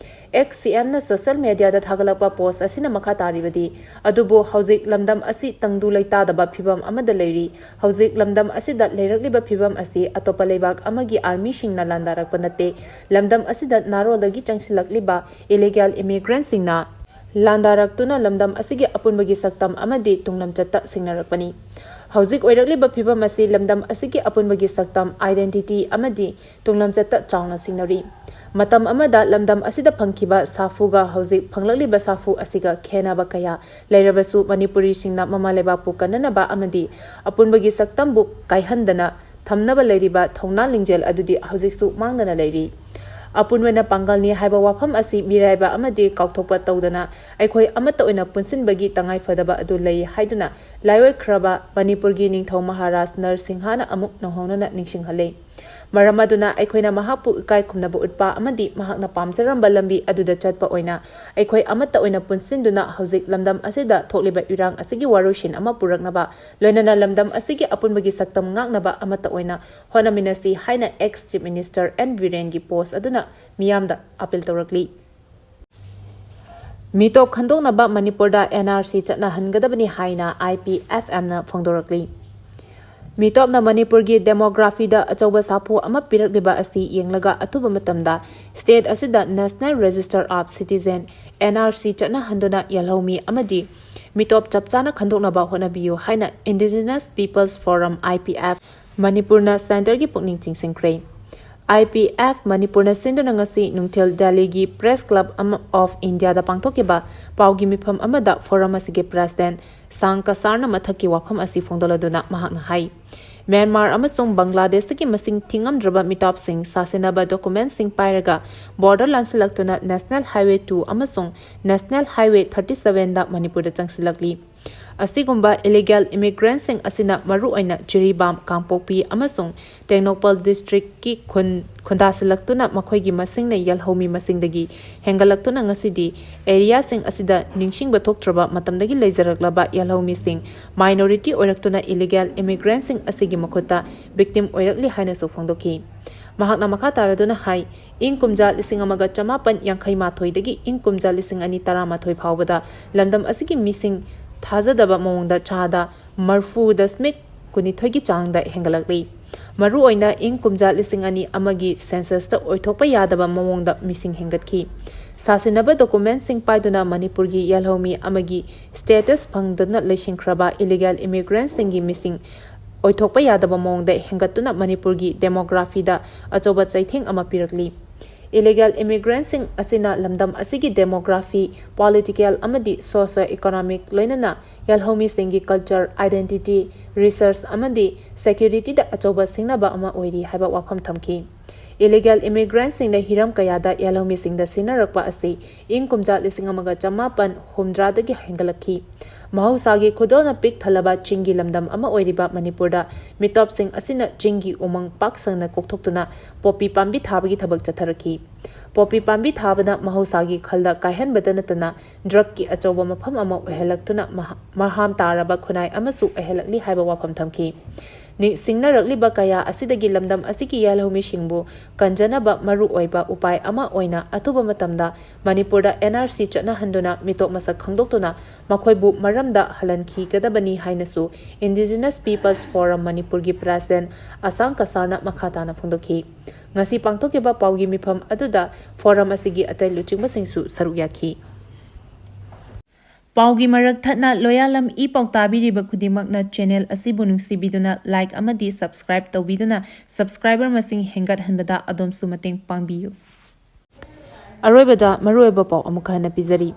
ꯑꯦꯛꯁ ꯁꯤ ꯑꯦꯝꯅ ꯁꯣꯁꯤꯌꯦꯜ ꯃꯦꯗꯤꯌꯥꯗ ꯊꯥꯒꯠꯂꯛꯄ ꯄꯣꯁ ꯑꯁꯤꯅ ꯃꯈꯥ ꯇꯥꯔꯤꯕꯗꯤ, ꯑꯗꯨꯕꯨ ꯍꯧꯖꯤꯛ ꯂꯝꯗꯝ ꯑꯁꯤ ꯇꯪꯗꯨ ꯂꯩꯇꯥꯗꯕ ꯐꯤꯕꯝ ꯑꯃꯗ ꯂꯩꯔꯤ꯫ ꯍꯧꯖꯤꯛ ꯂꯝꯗꯝ ꯑꯁꯤꯗ ꯂꯩꯔꯛꯂꯤꯕ ꯐꯤꯕꯝ ꯑꯁꯤ ꯑꯇꯣꯞꯄ ꯂꯩꯕꯥꯛ ꯑꯃꯒꯤ ꯑꯥꯔꯃꯤꯁꯤꯡꯅ ꯂꯥꯟꯗꯥꯔꯛꯄ ꯅꯠꯇꯦ꯫ ꯂꯝꯗꯝ ꯑꯁꯤꯗ ꯅꯥꯔꯣꯜꯗꯒꯤ ꯆꯪꯁꯤꯜꯂꯛꯂꯤꯕ ꯏꯂꯤꯒꯦꯜ ꯏꯃꯤꯒ꯭ꯔꯦꯟꯠꯁꯤꯡꯅ ꯂꯥꯟꯗꯥꯔꯛꯇꯨꯅ ꯂꯝꯗꯝ ꯑꯁꯤꯒꯤ ꯑꯄꯨꯟꯕꯒꯤ ꯁꯛꯇꯝ ꯑꯃꯗꯤ ꯇꯨꯡꯂꯝꯆꯠꯇ ꯁꯤꯡꯅꯔꯛꯄꯅꯤ꯫ ꯍꯧꯖꯤꯛ ꯑꯣꯏꯔꯛꯂꯤꯕ ꯐꯤꯕꯝ ꯑꯁꯤ ꯂꯝꯗꯝ ꯑꯁꯤꯒꯤ ꯑꯄꯨꯟꯕꯒꯤ ꯁꯛꯇꯝ, identity ꯑꯃꯗꯤ ꯇꯨꯡꯂꯝꯆꯠꯇ ꯆꯥꯎꯅ ꯁꯤꯡꯅꯔꯤ꯫ ꯃꯇꯝ ꯑꯃꯗ ꯂꯝꯗꯝ ꯑꯁꯤꯗ ꯐꯪꯈꯤꯕ ꯁꯥꯐꯨꯒ ꯍꯧꯖꯤꯛ ꯐꯪꯂꯛꯂꯤꯕ ꯁꯥꯐꯨ ꯑꯁꯤꯒ ꯈꯦꯟꯅꯕ ꯀꯌꯥ ꯂꯩꯔꯕꯁꯨ, ꯃꯅꯤꯄꯨꯔꯤꯁꯤꯡꯅ ꯃꯃꯥ ꯂꯩꯕꯥꯛꯄꯨ ꯀꯟꯅꯅꯕ ꯑꯃꯗꯤ ꯑꯄꯨꯟꯕꯒꯤ ꯁꯛꯇꯝꯕꯨ ꯀꯥꯏꯍꯟꯗꯅ ꯊꯝꯅꯕ ꯂꯩꯔꯤꯕ ꯊꯧꯅꯥ ꯂꯤꯡꯖꯦꯜ ꯑꯗꯨꯗꯤ ꯍꯧꯖꯤꯛꯁꯨ ꯃꯥꯡꯗꯅ ꯂꯩꯔꯤ꯫ ꯑꯄꯨꯟꯕꯅ ꯄꯥꯡꯒꯜꯅꯤ ꯍꯥꯏꯕ ꯋꯥꯐꯝ ꯑꯁꯤ ꯃꯤꯔꯥꯏꯕ ꯑꯃꯗꯤ ꯀꯥꯎꯊꯣꯛꯄ ꯇꯧꯗꯅ, ꯑꯩꯈꯣꯏ ꯑꯃꯠꯇ ꯑꯣꯏꯅ ꯄꯨꯟꯁꯤꯟꯕꯒꯤ ꯇꯉꯥꯏꯐꯗꯕ ꯑꯗꯨ ꯂꯩ ꯍꯥꯏꯗꯨꯅ ꯂꯥꯏꯑꯣꯏꯈ꯭ꯔꯕ ꯃꯅꯤꯄꯨꯔꯒꯤ ꯅꯤꯡꯊꯧ ꯃꯍꯥꯔꯥꯖ ꯅꯔꯁꯤꯡꯍꯅ ꯑꯃꯨꯛ ꯅꯧꯍꯧꯅꯅ ꯅꯤꯡꯁꯤꯡꯍꯜꯂꯤ꯫ ꯃꯔꯝ ꯑꯗꯨꯅ ꯑꯩꯈꯣꯏꯅ ꯃꯍꯥꯛꯄꯨ ꯏꯀꯥꯏ ꯈꯨꯝꯅꯕ ꯎꯠꯄ ꯑꯃꯗꯤ ꯃꯍꯥꯛꯅ ꯄꯥꯝꯖꯔꯝꯕ ꯂꯝꯕꯤ ꯑꯗꯨꯗ ꯆꯠꯄ ꯑꯣꯏꯅ ꯑꯩꯈꯣꯏ ꯑꯃꯠꯇ ꯑꯣꯏꯅ ꯄꯨꯟꯁꯤꯟꯗꯨꯅ ꯍꯧꯖꯤꯛ ꯂꯝꯗꯝ ꯑꯁꯤꯗ ꯊꯣꯛꯂꯤꯕ ꯏꯔꯥꯡ ꯑꯁꯤꯒꯤ ꯋꯥꯔꯣꯏꯁꯤꯟ ꯑꯃ ꯄꯨꯔꯛꯅꯕ, ꯂꯣꯏꯅꯅ ꯂꯝꯗꯝ ꯑꯁꯤꯒꯤ ꯑꯄꯨꯟꯕꯒꯤ ꯁꯛꯇꯝ ꯉꯥꯛꯅꯕ ꯑꯃꯠꯇ ꯑꯣꯏꯅ ꯍꯣꯠꯅꯃꯤꯟꯅꯁꯤ ꯍꯥꯏꯅ ꯑꯦꯛꯁ ꯆꯤꯐ ꯃꯤꯅꯤꯁꯇꯔ ꯑꯦꯟ ꯕꯤꯔꯦꯟꯒꯤ ꯄꯣꯁ ꯑꯗꯨꯅ ꯃꯤꯌꯥꯝꯗ ꯑꯥꯄꯤꯜ ꯇꯧꯔꯛꯂꯤ꯫ ꯃꯤꯇꯣꯞ ꯈꯟꯗꯣꯛꯅꯕ ꯃꯅꯤꯄꯨꯔꯗ ꯑꯦꯟ ꯑꯥꯔ ꯁꯤ ꯆꯠꯅꯍꯟꯒꯗꯕꯅꯤ ꯍꯥꯏꯅ ꯑꯥꯏ ꯄꯤ ꯑꯦꯐ ꯑꯦꯝꯅ ꯐꯣꯡꯗꯣꯔꯛꯂꯤ꯫ ꯃꯤꯇꯣꯞꯅ ꯃꯅꯤꯄꯨꯔꯒꯤ ꯗꯦꯃꯣꯒ꯭ꯔꯥꯐꯤꯗ ꯑꯆꯧꯕ ꯁꯥꯐꯨ ꯑꯃ ꯄꯤꯔꯛꯂꯤꯕ ꯑꯁꯤ ꯌꯦꯡꯂꯒ ꯑꯊꯨꯕ ꯃꯇꯝꯗ ꯁ꯭ꯇꯦꯠ ꯑꯁꯤꯗ National Register of Citizen, N R C ꯆꯠꯅꯍꯟꯗꯨꯅ ꯌꯦꯜꯍꯧꯃꯤ ꯑꯃꯗꯤ ꯃꯤꯇꯣꯞ ꯆꯞ ꯆꯥꯅ ꯈꯟꯗꯣꯛꯅꯕ ꯍꯣꯠꯅꯕꯤꯌꯨ ꯍꯥꯏꯅ Indigenous People's Forum, I P F, ꯃꯅꯤꯄꯨꯔꯅ ꯁꯦꯟꯇꯔꯒꯤ ꯄꯨꯛꯅꯤꯡ ꯆꯤꯡꯁꯤꯟꯈ꯭ꯔꯦ꯫ I P F ꯃꯅꯤꯄꯨꯔꯅ ꯁꯤꯟꯗꯨꯅ ꯉꯁꯤ ꯅꯨꯡꯊꯤꯜ ꯗꯦꯜꯂꯤꯒꯤ Press Club ꯑꯃ of Indiaꯗ ꯄꯥꯡꯊꯣꯛꯈꯤꯕ ꯄꯥꯎꯒꯤ ꯃꯤꯐꯝ ꯑꯃꯗ forum ꯑꯁꯤꯒꯤ president ꯁꯥꯡ ꯀꯁꯥꯔꯅ ꯃꯊꯛꯀꯤ ꯋꯥꯐꯝ ꯑꯁꯤ ꯐꯣꯡꯗꯣꯛꯂꯗꯨꯅ ꯃꯍꯥꯛꯅ ꯍꯥꯏ, ꯃ꯭ꯌꯥꯟꯃꯥꯔ ꯑꯃꯁꯨꯡ ꯕꯪꯒ꯭ꯂꯥꯗꯦꯁꯇꯒꯤ ꯃꯁꯤꯡ ꯊꯤꯉꯝꯗ꯭ꯔꯕ ꯃꯤꯇꯣꯞꯁꯤꯡ ꯁꯥꯁꯤꯟꯅꯕ documents ꯁꯤꯡ ꯄꯥꯏꯔꯒ border ꯂꯥꯟꯁꯤꯜꯂꯛꯇꯨꯅ National Highway two ꯑꯃꯁꯨꯡ National Highway thirty seven ꯗ ꯃꯅꯤꯄꯨꯔꯗ ꯆꯪꯁꯤꯜꯂꯛꯂꯤ꯫ ꯑꯁꯤꯒꯨꯝꯕ illegal immigrants ꯁꯤꯡ ꯑꯁꯤꯅ ꯃꯔꯨꯑꯣꯏꯅ ꯖꯤꯔꯤꯕꯥꯝ, ꯀꯥꯡꯄꯣꯛꯄꯤ ꯑꯃꯁꯨꯡ ꯇꯦꯡꯅꯧꯄꯜ district ꯀꯤ ꯈꯨꯟ ꯈꯨꯟꯗꯥꯁꯤꯜꯂꯛꯇꯨꯅ ꯃꯈꯣꯏꯒꯤ ꯃꯁꯤꯡꯅ ꯌꯦꯜꯍꯧꯃꯤ ꯃꯁꯤꯡꯗꯒꯤ ꯍꯦꯟꯒꯠꯂꯛꯇꯨꯅ ꯉꯁꯤꯗꯤ area ꯁꯤꯡ ꯑꯁꯤꯗ ꯅꯤꯡꯁꯤꯡꯕ ꯊꯣꯛꯇ꯭ꯔꯕ ꯃꯇꯝꯗꯒꯤ ꯂꯩꯖꯔꯛꯂꯕ ꯌꯦꯜꯍꯧꯃꯤꯁꯤꯡ minority ꯑꯣꯏꯔꯛꯇꯨꯅ illegal immigrants ꯁꯤꯡ ꯑꯁꯤꯒꯤ ꯃꯈꯨꯠꯇ victim ꯑꯣꯏꯔꯛꯂꯤ ꯍꯥꯏꯅꯁꯨ ꯐꯣꯡꯗꯣꯛꯈꯤ꯫ ꯃꯍꯥꯛꯅ ꯃꯈꯥ ꯇꯥꯔꯗꯨꯅ ꯍꯥꯏ, ꯏꯪ ꯀꯨꯝꯖꯥ ꯂꯤꯁꯤꯡ ꯑꯃꯒ ꯆꯃꯥꯄꯟ ꯌꯥꯡꯈꯩ ꯃꯥꯊꯣꯏꯗꯒꯤ ꯏꯪ ꯀꯨꯝꯖꯥ ꯂꯤꯁꯤꯡ ꯑꯅꯤ ꯇꯔꯥꯃꯥꯊꯣꯏ ꯐꯥꯎꯕꯗ ꯂꯝꯗꯝ ꯑꯁꯤꯒꯤ ꯃꯤꯁꯤꯡ ꯊꯥꯖꯗꯕ ꯃꯑꯣꯡꯗ ꯆꯥꯗ ꯃꯔꯐꯨ ꯗꯁꯃꯤꯛ ꯀꯨꯟꯅꯤꯊꯣꯏꯒꯤ ꯆꯥꯡꯗ ꯍꯦꯟꯒꯠꯂꯛꯂꯤ꯫ ꯃꯔꯨꯑꯣꯏꯅ ꯏꯪ ꯀꯨꯝꯖꯥ ꯂꯤꯁꯤꯡ ꯑꯅꯤ ꯑꯃꯒꯤ census ꯇ ꯑꯣꯏꯊꯣꯛꯄ ꯌꯥꯗꯕ ꯃꯑꯣꯡꯗ ꯃꯤꯁꯤꯡ ꯍꯦꯟꯒꯠꯈꯤ꯫ ꯁꯥꯁꯤꯟꯅꯕ documents ꯁꯤꯡ ꯄꯥꯏꯗꯨꯅ ꯃꯅꯤꯄꯨꯔꯒꯤ ꯌꯦꯜꯍꯧꯃꯤ ꯑꯃꯒꯤ status ꯐꯪꯗꯨꯅ ꯂꯩꯁꯤꯟꯈ꯭ꯔꯕ illegal immigrants ꯁꯤꯡꯒꯤ ꯃꯤꯁꯤꯡ ꯑꯣꯏꯊꯣꯛꯄ ꯌꯥꯗꯕ ꯃꯑꯣꯡꯗ ꯍꯦꯟꯒꯠꯇꯨꯅ ꯃꯅꯤꯄꯨꯔꯒꯤ demography ꯗ ꯑꯆꯧꯕ ꯆꯩꯊꯦꯡ ꯑꯃ ꯄꯤꯔꯛꯂꯤ꯫ Illegal immigrants ꯁꯤꯡ ꯑꯁꯤꯅ ꯂꯝꯗꯝ ꯑꯁꯤꯒꯤ demography, political ꯑꯃꯗꯤ socio economic ꯂꯣꯏꯅꯅ ꯌꯦꯜꯍꯧꯃꯤꯁꯤꯡꯒꯤ culture, identity, resource ꯑꯃꯗꯤ security ꯗ ꯑꯆꯧꯕ ꯁꯤꯡꯅꯕ ꯑꯃ ꯑꯣꯏꯔꯤ ꯍꯥꯏꯕ ꯋꯥꯐꯝ ꯊꯝꯈꯤ꯫ Illegal immigrants ꯁꯤꯡꯅ ꯍꯤꯔꯝ ꯀꯌꯥꯗ ꯌꯦꯜꯍꯧꯃꯤꯁꯤꯡꯗ ꯁꯤꯟꯅꯔꯛꯄ ꯑꯁꯤ ꯏꯪ ꯀꯨꯝꯖꯥ ꯂꯤꯁꯤꯡ ꯑꯃꯒ ꯆꯃꯥꯄꯟ ꯍꯨꯝꯗ꯭ꯔꯥꯗꯒꯤ ꯍꯦꯟꯒꯠꯂꯛꯈꯤ꯫ ꯃꯍꯧꯁꯥꯒꯤ ꯈꯨꯗꯣꯜꯅ ꯄꯤꯛ ꯊꯜꯂꯕ ꯆꯤꯡꯒꯤ ꯂꯝꯗꯝ ꯑꯃ ꯑꯣꯏꯔꯤꯕ ꯃꯅꯤꯄꯨꯔꯗ ꯃꯤꯇꯣꯞꯁꯤꯡ ꯑꯁꯤꯅ ꯆꯤꯡꯒꯤ ꯎꯃꯪ ꯄꯥꯛ ꯁꯟꯅ ꯀꯣꯛꯊꯣꯛꯇꯨꯅ ꯄꯣꯄꯤ ꯄꯥꯝꯕꯤ ꯊꯥꯕꯒꯤ ꯊꯕꯛ ꯆꯠꯊꯔꯛꯈꯤ꯫ ꯄꯣꯄꯤ ꯄꯥꯝꯕꯤ ꯊꯥꯕꯅ ꯃꯍꯧꯁꯥꯒꯤ ꯈꯜꯗ ꯀꯥꯏꯍꯟꯕꯗ ꯅꯠꯇꯅ drug ꯀꯤ ꯑꯆꯧꯕ ꯃꯐꯝ ꯑꯃ ꯑꯣꯏꯍꯜꯂꯛꯇꯨꯅ ꯃꯍ-, ꯃꯍꯥꯝ ꯇꯥꯔꯕ ꯈꯨꯟꯅꯥꯏ ꯑꯃꯁꯨ ꯑꯣꯏꯍꯜꯂꯛꯂꯤ ꯍꯥꯏꯕ ꯋꯥꯐꯝ ꯊꯝꯈꯤ꯫ ꯅꯤ-, ꯁꯤꯡꯅꯔꯛꯂꯤꯕ ꯀꯌꯥ ꯑꯁꯤꯗꯒꯤ ꯂꯝꯗꯝ ꯑꯁꯤꯒꯤ ꯌꯦꯜꯍꯧꯃꯤꯁꯤꯡꯕꯨ ꯀꯟꯖꯅꯕ ꯃꯔꯨꯑꯣꯏꯕ ꯎꯄꯥꯏ ꯑꯃ ꯑꯣꯏꯅ ꯑꯊꯨꯕ ꯃꯇꯝꯗ ꯃꯅꯤꯄꯨꯔꯗ N R C ꯆꯠꯅꯍꯟꯗꯨꯅ ꯃꯤꯇꯣꯞ ꯃꯁꯛ ꯈꯪꯗꯣꯛꯇꯨꯅ ꯃꯈꯣꯏꯕꯨ ꯃꯔꯝꯗ ꯍꯜꯍꯟꯈꯤꯒꯗꯕꯅꯤ ꯍꯥꯏꯅꯁꯨ Indigenous People's Forum ꯃꯅꯤꯄꯨꯔꯒꯤ president ꯑꯁꯥꯡ ꯀꯁꯥꯔꯅ ꯃꯈꯥ ꯇꯥꯅ ꯐꯣꯡꯗꯣꯛꯈꯤ꯫ ꯉꯁꯤ ꯄꯥꯡꯊꯣꯛꯈꯤꯕ ꯄꯥꯎꯒꯤ ꯃꯤꯐꯝ ꯑꯗꯨꯗ forum ꯑꯁꯤꯒꯤ ꯑꯇꯩ ꯂꯨꯆꯤꯡꯕꯁꯤꯡꯁꯨ ꯁꯔꯨꯛ ꯌꯥꯈꯤ꯫ ꯄꯥꯎꯒꯤ ꯃꯔꯛ ꯊꯠꯅ ꯂꯣꯌꯥꯂꯝ ꯏ ꯄꯥꯎ ꯇꯥꯕꯤꯔꯤꯕ ꯈꯨꯗꯤꯡꯃꯛꯅ channel ꯑꯁꯤꯕꯨ ꯅꯨꯡꯁꯤꯕꯤꯗꯨꯅ like ꯑꯃꯗꯤ subscribe ꯇꯧꯕꯤꯗꯨꯅ subscriber ꯃꯁꯤꯡ ꯍꯦꯟꯒꯠꯍꯟꯕꯗ ꯑꯗꯣꯝꯁꯨ ꯃꯇꯦꯡ ꯄꯥꯡꯕꯤꯌꯨ꯫ ꯑꯔꯣꯏꯕꯗ ꯃꯔꯨꯑꯣꯏꯕ ꯄꯥꯎ ꯑꯃꯨꯛ ꯍꯟꯅ ꯄꯤꯖꯔꯤ꯫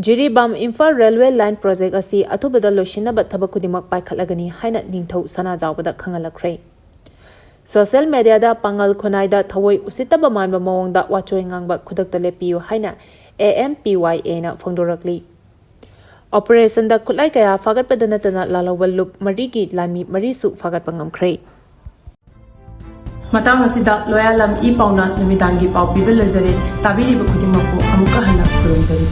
Jiribam Imphal railway line project ꯑꯁꯤ ꯑꯊꯨꯕꯗ ꯂꯣꯏꯁꯤꯟꯅꯕ ꯊꯕꯛ ꯈꯨꯗꯤꯡꯃꯛ ꯄꯥꯏꯈꯠꯂꯒꯅꯤ ꯍꯥꯏꯅ ꯅꯤꯡꯊꯧ ꯁꯅꯥꯖꯥꯎꯕꯗ ꯈꯪꯍꯜꯂꯛꯈ꯭ꯔꯦ꯫ Social mediaꯗ ꯄꯥꯉꯜ ꯈꯨꯟꯅꯥꯏꯗ ꯊꯑꯣꯏ ꯎꯁꯤꯠꯇꯕ ꯃꯥꯟꯕ ꯃꯑꯣꯡꯗ ꯋꯥꯆꯣꯏ ꯉꯥꯡꯕ ꯈꯨꯗꯛꯇ ꯂꯦꯞꯄꯤꯌꯨ ꯍꯥꯏꯅ A M P Y Aꯅ ꯐꯣꯡꯗꯣꯔꯛꯂꯤ꯫ Operationꯗ ꯈꯨꯠꯂꯥꯏ ꯀꯌꯥ ꯐꯥꯒꯠꯄꯗ ꯅꯠꯇꯅ ꯂꯥꯜꯍꯧꯕ ꯂꯨꯞ ꯃꯔꯤꯒꯤ ꯂꯥꯟꯃꯤ ꯃꯔꯤꯁꯨ ꯐꯥꯒꯠꯄ ꯉꯝꯈ꯭ꯔꯦ꯫ ꯃꯇꯥꯡ ꯑꯁꯤꯗ ꯂꯣꯌꯥꯂꯝ ꯏ ꯄꯥꯎꯅ ꯅꯨꯃꯤꯗꯥꯡꯒꯤ ꯄꯥꯎ ꯄꯤꯕ ꯂꯣꯏꯖꯔꯦ꯫ ꯇꯥꯕꯤꯔꯤꯕ ꯈꯨꯗꯤꯡꯃꯛꯄꯨ ꯑꯃꯨꯛꯀ ꯍꯟꯅ ꯈꯨꯔꯨꯝꯖꯔꯤ꯫